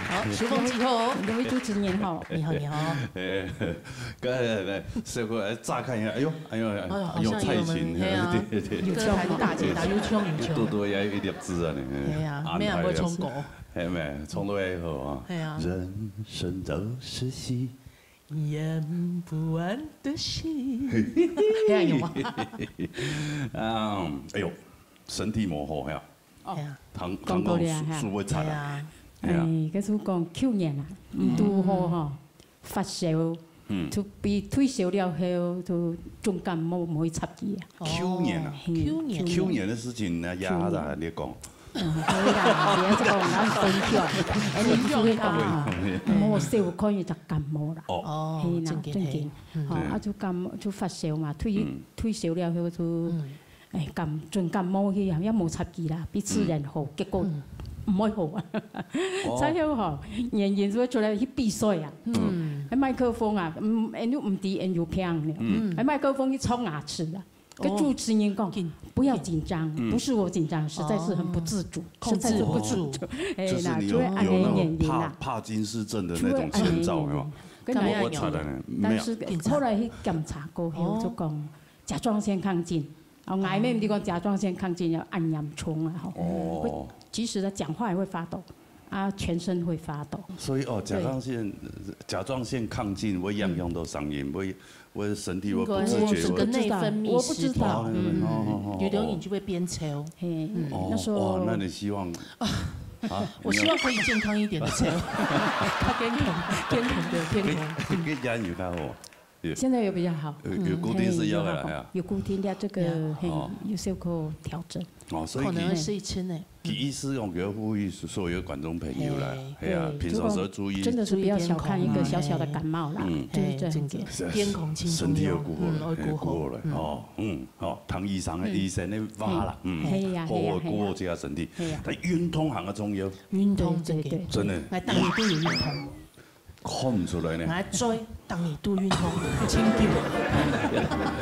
好，时光机后。两位主持人好。你好，你好。哎，刚才那小哥来乍看一下，哎呦，哎呦，哎呦，哎呦，好像有蔡琴，有，哎呀，对对对，歌坛大姐大，有唱有唱。多多也有一粒痣啊，你。哎呀，没有，我唱过。哎，没，唱到也好啊。哎呀，人生都是戏，演不完的戏。哎呀，有吗？啊，哎呦，身体模糊呀。 哦，哎呀，糖，讲到了哈，糖讲是，是会惨啊。哎呀，哎呀，哎，该是讲去年啊，嗯，拄好吼，发烧，嗯，就被退烧了后，就重感冒，无去插旗啊。去年啊，哦，嘿，去年。去年的事情呢，呀，去年。你讲。嗯，可以啦，你也是讲，咱分享，哎，你不是会讲啊，我小可能就感冒啦。哦，嘿啦，正经，正经，嘿。吼，啊，就感冒，就发烧嘛，退，嗯，退烧了后就，嗯。 哎，感，准感冒去，也無插旗啦，比自然好，結果毋會好啊。哦。最後吼，原因就會出來去比賽啊。嗯。哎，麥克風啊，嗯，哎，你毋知，哎，有病呢。嗯。哎，麥克風去衝牙齒啊。跟主持人講，哦。緊，不要緊張，嗯。不是我緊張，實在是很不自主，哦。實在是不自主。控制不住。哎，就是你有，那就會按呢原因啦。有那種帕，帕金氏症的那種前兆，有沒有？就會按呢原因。跟你講，我，我查了呢，沒有。但是後來去檢查過後，哦。就講， 甲狀腺亢進。哦，𠊎妹妹就講甲狀腺亢進要按嚴重啊，吼。哦。會，即使她講話也會發抖，啊，全身會發抖。所以哦，甲狀腺，對。甲狀腺亢進會影響到聲音，嗯。會，會身體會不自覺，應該是整個內分泌失調。我不知道，我不知道。哦，嗯，哦，哦，哦，有的人就會變丑。嘿，嗯。哦，那時候，哇，那你希望，啊，我希望可以健康一點的丑，他健康，健康的，健康。跟，跟，跟家人有看过？ 有。現在有比較好，有，有固定食藥个啦，嗯，嘿，有好，嘿啊。有固定的這個，有。嘿，哦。有小可調整。哦，所以佢，可能會睡深欸。佢意思用个呼籲所有觀眾朋友啦，嘿。嘿啊，對，平常時候注意。就講真的是不要小看一個小小的感冒啦，嗯。就是這樣子。嘿，真的。健康輕鬆哦。身體要顧好了，嗯，要顧好。嘿，顧好了，嗯。哦，嗯，哦，唐醫生的，嗯。醫生的話啦，嗯。嘿呀，好好顧好自家身體。嘿呀。但運動還較重要。運動，對，對，對。真的。來，當然都有運動。 看毋出來呢。來，最當你都運動，清楚。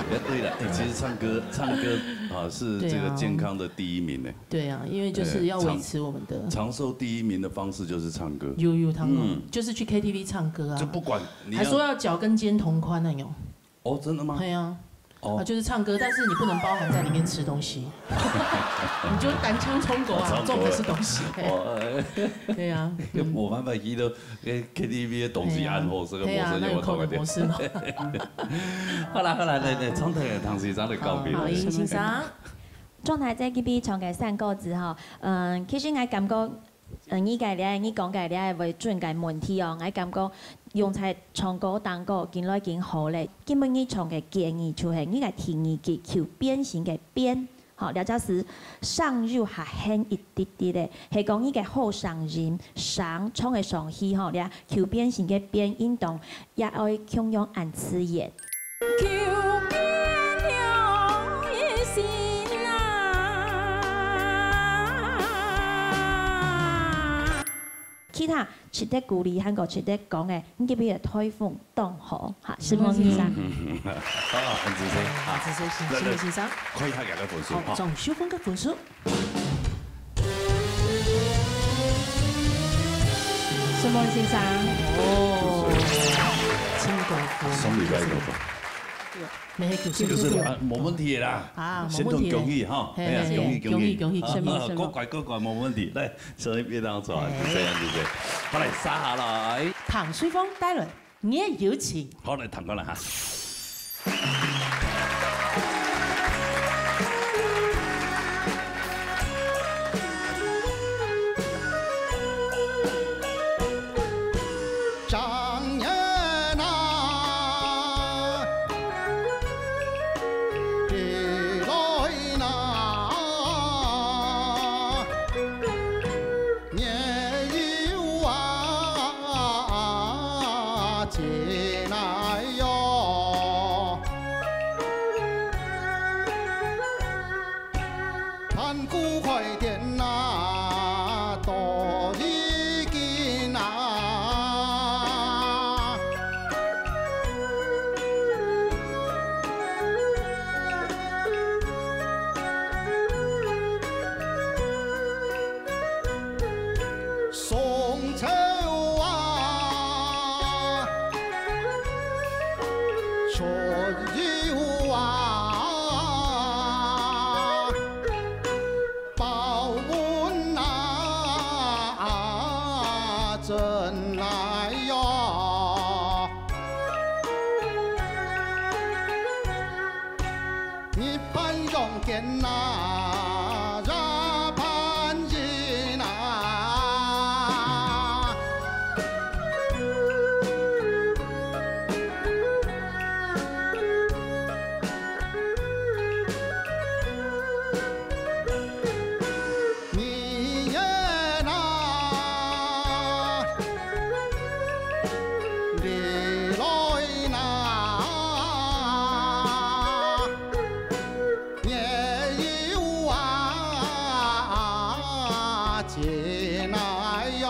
也對了，哎，其實唱歌，唱歌啊，是這個健康的第一名呢。對啊，因為就是要維持我們的，哎，長，長壽第一名的方式就是唱歌。有，有，他們，嗯。就是去K T V唱歌啊。就不管你要，還說要腳跟肩同寬那種。哦，真的嗎？對啊。 哦。啊，就是唱歌，但是你不能包含在裡面吃東西。你就單槍充國啊，哦，唱歌。重的是東西。哦，哎。對啊，嗯。無辦法，去到，哎，K T V的東西按好，這個模式，對啊，那個口語模式嘛。好啦，好啦，來，來，唱歌，唐先生來告別。好，好，林先生。狀態在K T V唱个山歌仔吼，嗯，其實𠊎感覺 呃，你个咧，你講个咧，會準个問題哦，𠊎感覺用在唱歌當中，緊來緊好咧。今晡日唱个建議就係你个第二句，求變形个變，吼，這隻字上又較輕一滴滴咧，係講你个好聲音，聲唱个上去吼，這求變形个變，應當也愛共樣恁自然。 求變了一心啊。其他值得鼓勵還過值得講个，你這邊个台風當好，哈，承蒙先生。嗯，嗯，嗯，嗯。好，恁仔細，啊，恁仔細，承蒙先生。看一下佢个分數，好，哈。張秀芬个分數。 承蒙先生。哦，真高分。送你一个高分。沒，九十九分。九十九分，啊，無問題个啦。啊，無問題个。先同恭喜哈，嘿，哎呀，嘿，恭喜，恭喜，恭喜，恭喜。啊，承蒙，承蒙。各位，各位，無問題。來，所以便當出來，哎。就這樣，就這樣。好，來，接下來。唐水鳳帶來。 你个有請。好，來，聽看啦哈。来哟，日盼阳间呐，夜盼人呐。 你也拿，你来拿，也有啊，进来哟。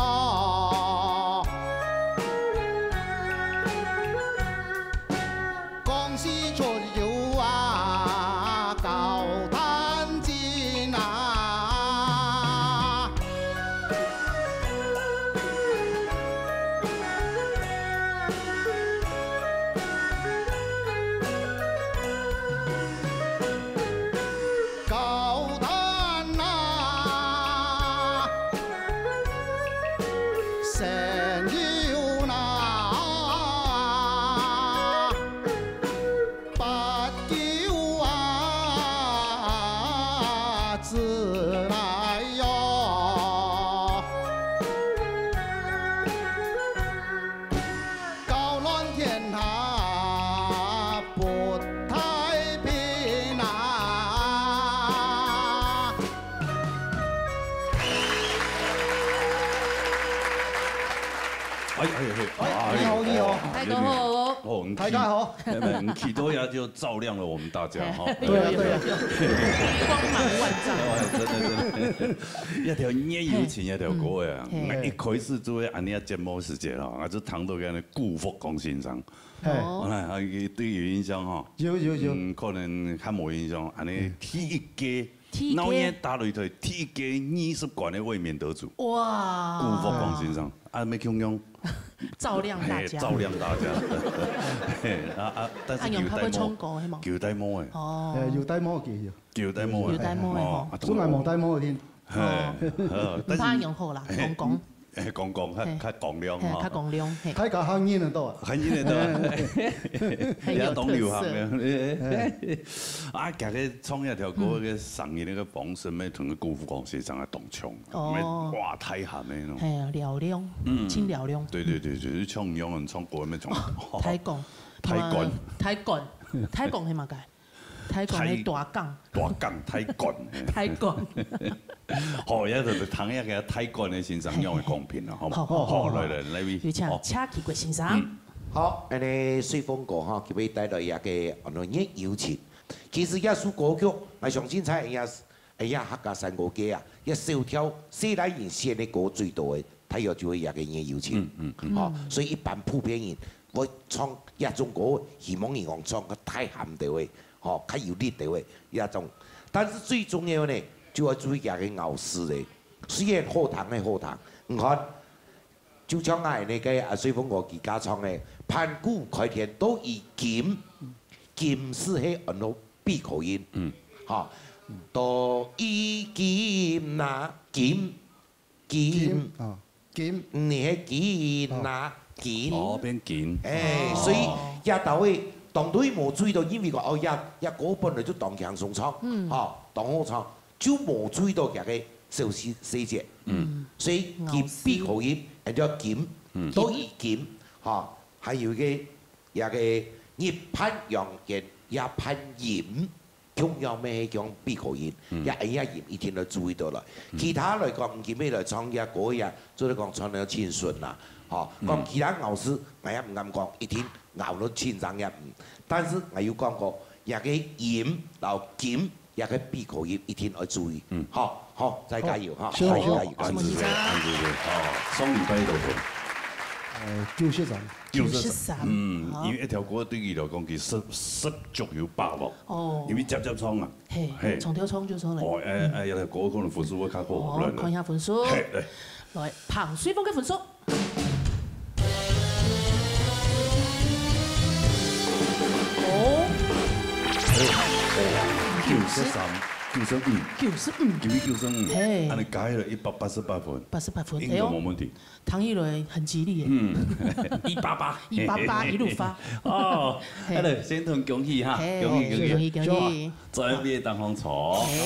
恭喜出游啊，高谈进啊。高谈呐，神游呐。 八九啊，子来哟。高乱天下不太平啊。 哎，哎，哎，哎，你好，你好。哦，大家好。哦，你起，大家好。哎，哎，你起多呀，就照亮了我们大家哈。对啊，对啊。光芒万丈。哎，真的，真的。一條夜遊情，一條歌呀。嘿。嗯，嘿。一開始做个恁樣節目時節哦，啊，就聽到个顧福光先生。嘿。哦。哎，啊，對有印象哈？有，有，有。嗯，可能還無印象，恁樣，嗯，第一個，第一個。鬧熱打擂台第一個二十關个衛冕得主。哇。顧福光先生。 啊，無共樣。照亮大家。嘿，照亮大家。嘿，啊，啊，但是啊，有戴帽，有拍過唱歌，係無？有戴帽个。哦。哎，有戴帽个，有。有戴帽个。有戴帽个吼。哦，啊，從來無戴帽个添。嘿，哦。好，但是，毋怕用好啦，嘿，講講。嘿，講講，較，嘿。較光亮吼。嘿，較光亮，嘿。大家較認得到啊。較認得到啊。嘿。很有特色。也當流行个。嘿。啊，今日唱一條歌，嗯。个聲音，那個方式，乜同顧福光先生个當像。 哦。哇，大喊个那種。嘿啊，嘹亮，嗯。真嘹亮。對，對，對，對，就像用唱歌个那種。哦，大管。大管。呃，大管，大管係麼个？大管係大港。大港，大管。大管。好，也就是聽一下大管个先生用个公平了，好嗎？好，好，好，好，好。來，來，來，有請，好。車啟國先生。嗯。好，恁樣水峰哥哈，今日帶來一個，呃，夜遊情。其實這首歌曲，𠊎相信在也 哎呀，客家山歌界啊，這小調細倈人選个歌最多个，大約就係這個夜遊情。嗯，嗯，嗯。吼，嗯。所以一般普遍人會唱這種歌，希望人講唱較大喊兜个，吼，較有力兜个這種。但是最重要呢，就愛注意這個咬字个。雖然好聽係好聽，你看， 就像𠊎那個，啊，水峰哥佢家唱个，盤古開天都已金，金字係安到閉口音。嗯。吼，都已金呐，金，金。金，啊，金。你係金呐，金。哦，變金。哎，哦。所以這兜位當多人無注意到，因為講，哦，這，這歌本來就當輕鬆唱，嗯。吼，當好唱。 就無注意到佢个小細，細節。嗯。所以佢咬字。閉口音，人家金，嗯。都已金，哈，還有一個，那個日盼陽間，夜盼陰，共樣乜係講閉口音，嗯。也，也陰一定要注意到了。嗯。其他來講，今日來唱這歌呀，做得講唱得清純啦，哈，嗯。講其他咬字，𠊎也毋敢講，一定咬到清爽也毋。但是𠊎有講過，那個陰摎金 也个閉口音一定愛注意。嗯。好，好，再加油哈，好，好，加油，好，加油。恁仔細，恁仔細，哦，上禮拜都好。呃，九十三。九十三，九十三，嗯，好。因為一條歌對佢來講，佢十，十足有把握。哦。因為接接唱啊。嘿，嘿。唱跳唱就唱了。哦，哎，嗯。哎，這條歌可能分數會較高，哦，來，來。看一下分數。嘿，來。來，彭水峰个分數。 哦。九十三。九十五，九十五。九十五，嘿。恁樣加起來一百八十八分，八十八分，應該無問題。哎喲，聽起來很吉利耶。嗯，一八八。一八八一路發。哦，嘿。好了，先同恭喜哈，嘿，恭喜恭喜，恭喜恭喜。好，最後一位當中坐。嘿。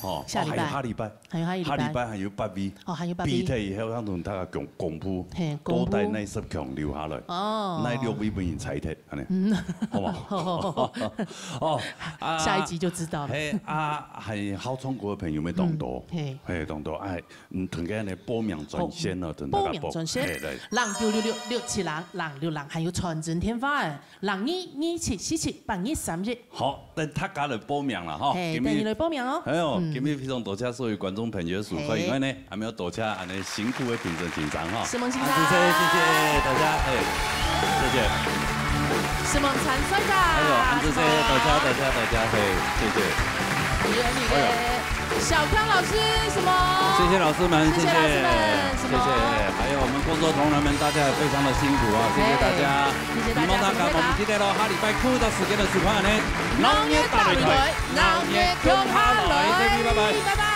哦，下禮拜。哦，還有下禮拜。 還有下一禮拜。下禮拜還有八位。哦，還有八位。比賽以後，咱同大家公，公布，嘿，公布。到底哪十強留下來，哦。哪六位分人裁忒，恁樣。嗯。好無？哦，啊，下一集就知道了。嘿，啊，還好唱歌个朋友乜當多。嗯，嘿。嘿，當多。哎，嗯，同个呢，報名專線呢，好，同大家報。報名專線，嘿，來。零九六六六七零零六零，還有傳真電話，零二二七四七八二三一。 好，等大家來報名了哈。嘿，今日，等你來報名哦。哎喲，嗯。今日非常多謝所有觀眾朋友个收看，嘿。以外呢，還有多謝恁樣辛苦个評審先生哈。承蒙先生。恁仔細，謝謝大家，嘿，謝謝。承蒙陳帥長。哎喲，恁仔細，承蒙。大家，大家，大家，嘿，謝謝。有你个哎喲。小康老師，承蒙。謝謝老師們，謝謝老師們，謝謝，承蒙。謝謝。還有我們工作同仁們，大家也非常的辛苦啊，謝謝大家。嘿。 謝謝大家，你們大家，承蒙大家。我們記得咯，下禮拜空个時間來收看呢，鬧熱大擂台，鬧熱共下來，大家拜拜。拜拜。